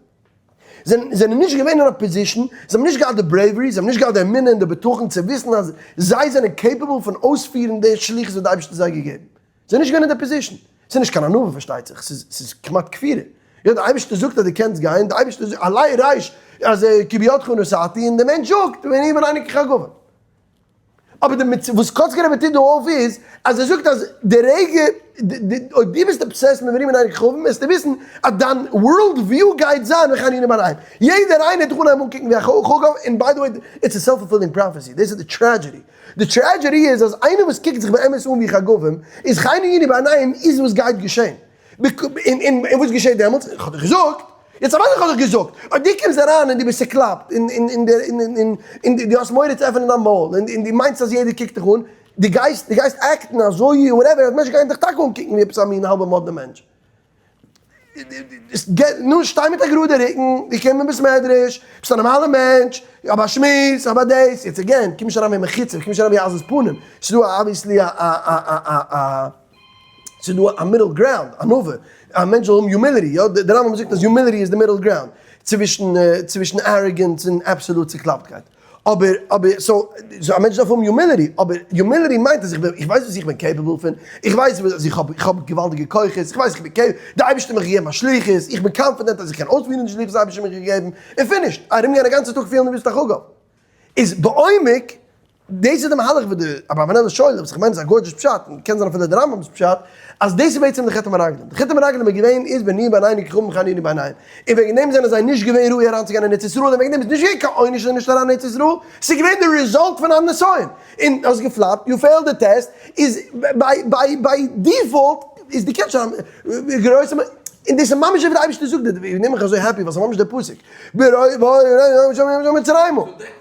זיי זענען נישט געווען אין א position, זיי האבן נישט געהאט די bravery, זיי האבן נישט געהאט די אמונה און די בטחון צו וויסן אז זיי זענען capable פון אויספירן די שליחות וואס די אייבערשטער האט זיי געגעבן. זיי זענען נישט געווען אין די position. ס'איז נישט קיין ענווה פארשטייט זיך, ס'איז כמעט כפירה. יא, די אייבערשטער זאגט אז דו קענסט גיין, די אייבערשטער זאגט עלי ריש אז כי בידך נשאתי, און די מענטש זאגט ונהי בעינינו כחגבים. אבער די מצוה וואס קאצקער רבי טוט דא אויף איז אז ער זאגט אז די רגע אויב דו ביסט obsessed מיט ונהי בעינינו כחגבים וועסטו וויסן אז דיין world view גייט זיין וכן היינו בעיניהם. יעדער איינער וועט דיך אנהייבן אנקוקן ווי א חגב און by the way it's a self fulfilling prophecy דאס איז די tragedy. די tragedy איז אז איינער וואס קוקט זיך באמת אן ווי חגבים איז כן היינו בעיניהם איז וואס גייט געשען. און וואס געשעט דעמאלטס? איך האב דיך געזאגט! יעצט אוודאי איך האב דיך געזאגט! אויב דו קומסט אריין און דו ביסט צוקלאפט און דו האסט מורא צו עפענען דיין מויל און דו מיינסט אז יעדער קוקט דיך אן, דו גייסט דו גייסט act ן אזוי whatever אז מענטשן גייען דיך טאקע אנקוקן ווי עפעס א מין האלבע מאדנע מענטש. נו, שטיי מיט א גראדע רוקן, דו קום אין בית מדרש, ביסט א נארמאלע מענטש, האב א שמועס, האב א דאס, יעצט again, קום נישט אריין ווי מחוצף, קום נישט אריין ווי עזות פנים, ס'איז דא obviously א א א א א. ס'איז דא א middle ground, ענווה, א מענטש זאל האבן humility, יא, דער רמב ם זאגט אז humility איז די middle ground צווישן צווישן arrogance און absolute צוקלאפטקייט, אבער אבער so א מענטש דארף האבן humility, אבער humility מיינט אז איך בין איך ווייס וואס איך בין capable פון, איך ווייס אז איך האב איך האב געוואלדיגע כוחות, איך ווייס איך בין capable, די אייבערשטער האט מיך געגעבן א שליחות, איך בין confident אז איך קען אויספירן די שליחות וואס די אייבערשטער האט מיך געגעבן, און finished, ארומגיין א גאנצע טאג פילן דו ביסט א חגב איז בעומק. דאס איז די מהלך וואס די אברבנאל איז שולל, וואס איך מיין איז א gorgeous פשט, און קען זיין אפילו די רמב"ם'ס פשט, אז דאס איז בעצם די חטא המרגלים. די חטא המרגלים איז געווען איז ונהיו בעינינו כחגבים וכן היינו בעיניהם. און וועגן דעם זענען זיי נישט געווען ראוי אריינצוגיין אין ארץ ישראל, און וועגן דעם איז נישט געווען קיין עונש זיי נישט אריין אין ארץ ישראל, ס'איז געווען די result פון א נסיון. און האסט געפלאפט, you failed די טעסט, איז by by by default איז די קענסט שוין גרויסע און דאס איז ממש ווי די אייבערשטער זאגט דיר, וועגן דעם בין איך אזוי happy ווייל ס'איז ממש דער פסוק,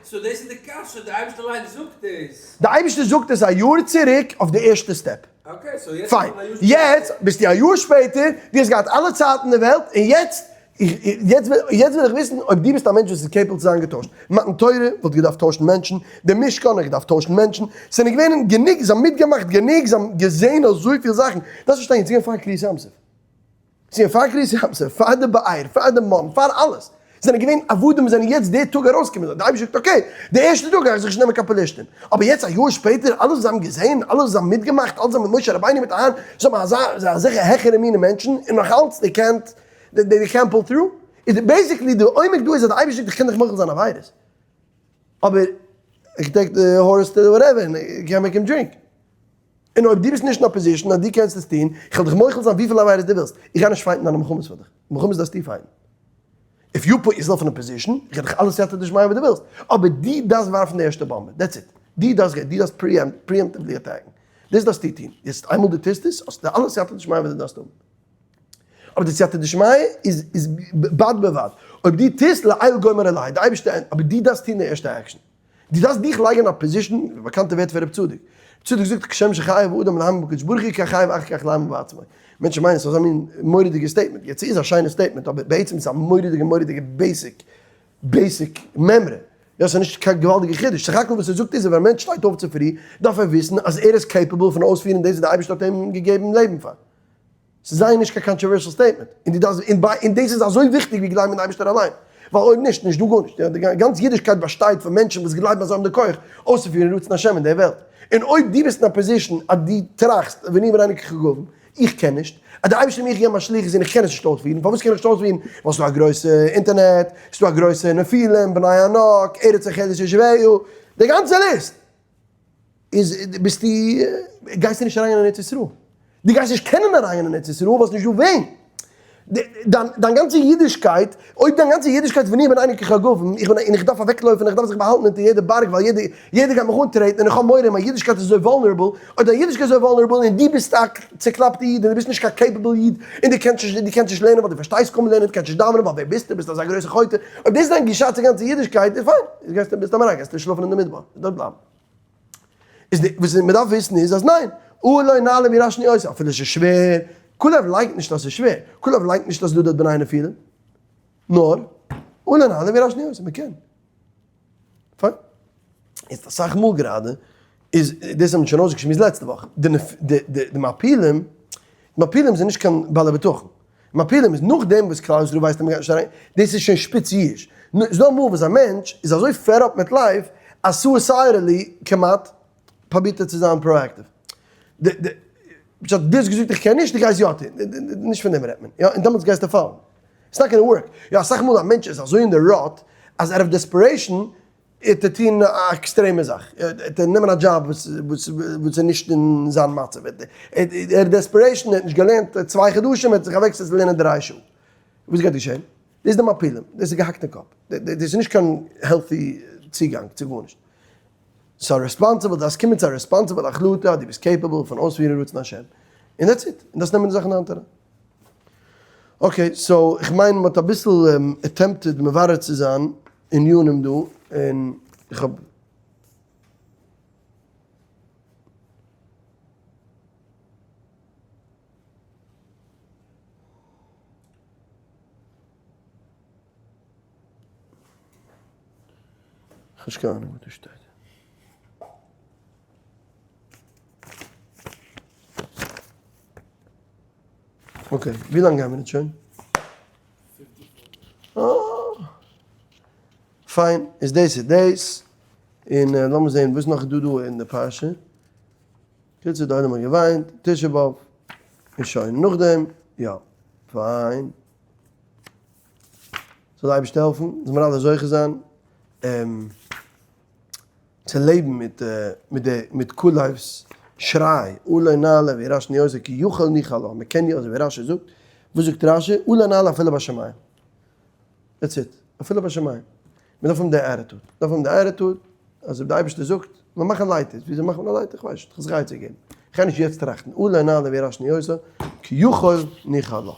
so דאס איז די קשיא, די אייבערשטער אליינס זאגט דאס. די אייבערשטער זאגט עס א יאר צוריק אויף די ערשטע step. פיין, יעצט ביסטו א יאר שפעטער, דו האסט געהאט אלע צייט אין די וועלט, און יעצט, יעצט וויל איך וויסן אויב דו ביסט א מענטש וואס איז capable צו זיין געטוישט. מתן תורה וואלט געדארפט טוישן מענטשן, די משכן האט געדארפט טוישן מענטשן, ס'זענען געווען גענוג, זיי האבן מיטגעמאכט גענוג, זיי האבן געזען אזויפיל זאכן, דארפסט פארשטיין, יעצט איז געווען פאר קריעת ים סוף. זיי פאר קריעת ים סוף, פאר די באר, פאר די מן, פאר אלעס, זענען געווען עבדים זענען יעצט די טאג ארויסגעקומען, די אייבערשטער זאגט okay, די ערשטע טאג גיי איך זיך נישט נעמען קיין פלשתים, אבער יעצט א יאר שפעטער, אלעס וואס זיי האבן געזען, אלעס וואס זיי האבן מיטגעמאכט, אלעס זיי מיט משה רבינו מיט אהרן, זיי האבן אזא, זיי אזעלכע העכערע מיני מענטשן, און נאך אלץ they can't, they can't pull through, איז basically די עומק דא איז אז די אייבערשטער זאגט איך קען דיך מוחל זיין עבירות, אבער איך take the horse to whatever, און איך קען make him drink. און אויב דו ביסט נישט אין א position אז דו קענסט עס טון, איך וועל דיך מוחל זיין וויפיל עבירות דו ווילסט, איך גיי נישט fight ן דיינע מלחמות פאר דיך, מלחמות דארפסטו fight ן. If you put yourself אין א position, איך גיב דיך אלע סייעתא דשמיא וואס דו ווילסט, אבער דו דארפסט ווארפן די ערשטע באמבע, that's it. דו דארפסט גיין, דו דארפסט preemptively attack ן. דאס דארפסטו טון. יעצט איינמאל דו טוסט עס, האסטו אלע סייעתא דשמיא וואס דו דארפסט האבן. אבער די סייעתא דשמיא איז איז בד בבד. אויב דו טוסט לאל גומר עלי, די אייבערשטער, אבער דו דארפסט טון די ערשטע action. דו דארפסט דיך לייגן אין א position, די באקאנטע ווערטער פון רב צדוק. רב צדוק זאגט כשם שחייב אדם להאמין בקדוש ברוך הוא כך חייב אחר כך להאמין בעצמו. מענטשן מיינען ס'איז אזא מין מורא'דיגע statement, יעצט ס'איז א שיינע statement אבער בעצם איז עס א מורא'דיגע מורא'דיגע basic basic מימרא. יא ס'איז נישט קיין געוואלדיגע חידוש, סך הכל וואס ער זאגט איז אז ווען א מענטש שטייט אויף צופרי דארף ער וויסן אז ער איז capable פון אויספירן דאס וואס דער אייבערשטער האט אים געגעבן לעבן פאר. ס'איז זייער נישט קיין controversial statement, און דו דארפסט, און ביי, און דאס איז אזוי וויכטיג ווי גלייבן אין אייבערשטער אליין, ווייל אויב נישט, נישט דא גארנישט, יא, די גאנץ אידישקייט באשטייט פון מענטשן וואס גלייבן אז זיי האבן די כח אויסצופירן רצון השם אין דער וועלט, און אויב דו ביסט אין א position אז דו טראכסט ונהיו בעינינו כחגבים, איך קען נישט, אז דער אייבערשטער האט מיך געגעבן א שליחות און איך קען עס נישט אויספירן, פארוואס קען איך נישט אויספירן? ווייל ס'איז דא א גרויסע אינטערנעט, ס'איז דא א גרויסע נפילים, בני ענק, ארץ אוכלת יושביה, די גאנצע ליסט! איז ביסטו גייסטו נישט אריינגיין אין ארץ ישראל, דו גייסט נישט קענען אריינגיין אין ארץ ישראל ווייל ס'נישט דא וועם, דיין דיין גאנצע אידישקייט, אויב דיין גאנצע אידישקייט איז ונהיו בעינינו כחגבים, איך בין און איך דארף אוועקלויפן איך דארף זיך באהאלטן אונטער יעדע בארג ווייל יעדער יעדער גייט מיך אנטרעטן און איך האב מורא מיין אידישקייט איז אזוי vulnerable, אויב דיין אידישקייט איז אזוי vulnerable און דו ביסט א צוקלאפטע איד און דו ביסט נישט קיין capable איד און דו קענסט נישט דו קענסט נישט לערנען ווייל דו פארשטייסט קוים לערנען דו קענסט נישט דאווענען ווייל ווער ביסטו ביסט אזא גרויסע חוטא, אויב דאס איז דיין גישה צו גאנצע אידישקייט איז פיין, איז גייסטו ביסט א מראה גייסטו שלאפן אין די מדבר, דארט בלייבן. איז די וואס מען דארף וויסן איז אז ניין, עלה נעלה וירשנו אותו, אפילו עס איז שווער, כלב לייקנט נישט אז עס איז שווער, כלב לייקנט נישט אז דא דארט בני נפילה, נאר עלה נעלה וירשנו אותו, מען קען. פיין. יעצט אסאך מאל גראדע איז, דאס האבן מיר שוין אויסגעשמועסט לעצטע וואך, די די מעפילים, מעפילים זענען נישט קיין בעלי בטחון, מעפילים איז נאכדעם וואס כלל ישראל ווייסט אז מען גייט נישט אריין, דאס איז שוין שפיץ ייאוש. ס'איז דא אמאל וואס א מענטש איז אזוי fed up מיט life אז suicidally כמעט פרובירט ער צו זיין proactive. פשט דו האסט געזאגט איך קען נישט, דו גייסט יא טון. נישט פון דעם רעדט מען. יא, און דעמאלטס גייסטו פאלן. It's not gonna work. יא, אסאך מאל א מענטש איז אזוי אין די ראט אז out of desperation ער טוט טון א עקסטרעמע זאך, ער טוט נעמען א דזשאב וואס וואס איז נישט אין זיין מצב, ער האט desperation, ער האט נישט געלערנט צוויי חדשים, ער האט זיך אוועקגעזעצט לערנען דריי שעה, וואס גייט געשען? דאס איז די מעפילים, דאס איז געהאקט אין קאפ, דאס איז נישט קיין healthy צוגאנג צו גארנישט. ס'איז א responsible, דארפסט קומען צו א responsible החלטה אז דו ביסט capable פון אויספירן רצון השם, און that's it, און דארפסט נעמען די זאך אין די האנט אריין. Okay, so איך מיין מ'האט אביסל attempted מברר צו זיין ענינים דא, און איך האב. כ'האב נישט קיין אהנונג וואס דא שטייט. Okay, ווי לאנג גייען מיר יעצט שוין? אה! פיין, איז דאס איז דאס, און לאמיר זען וואס נאך איז דא דא אין די פרשה. קיצור די עולם האט געוויינט, תשעה באב, און שוין, נאכדעם, יא, פיין. זאל די אייבערשטער העלפן, זאל מיר אלע זוכה זיין. צו לעבן מיט מיט די מיט כלב'ס שריי עלה נעלה וירשנו אותה כי יכול נוכל לה, מען קען יא אזוי ווי רשי זאגט, וואס זאגט רשי? עלה נעלה אפילו בשמים. That's it. אפילו בשמים. מען דארף האבן די attitude. מען דארף האבן די attitude אז אויב די אייבערשטער זאגט, מען מאכן לייטערס. וויאזוי מאכט מען א לייטער? כ'ווייס נישט. כ'זיך עצה געבן. כ'גיי נישט יעצט טראכטן. עלה נעלה וירשנו אותה כי יכול נוכל לה.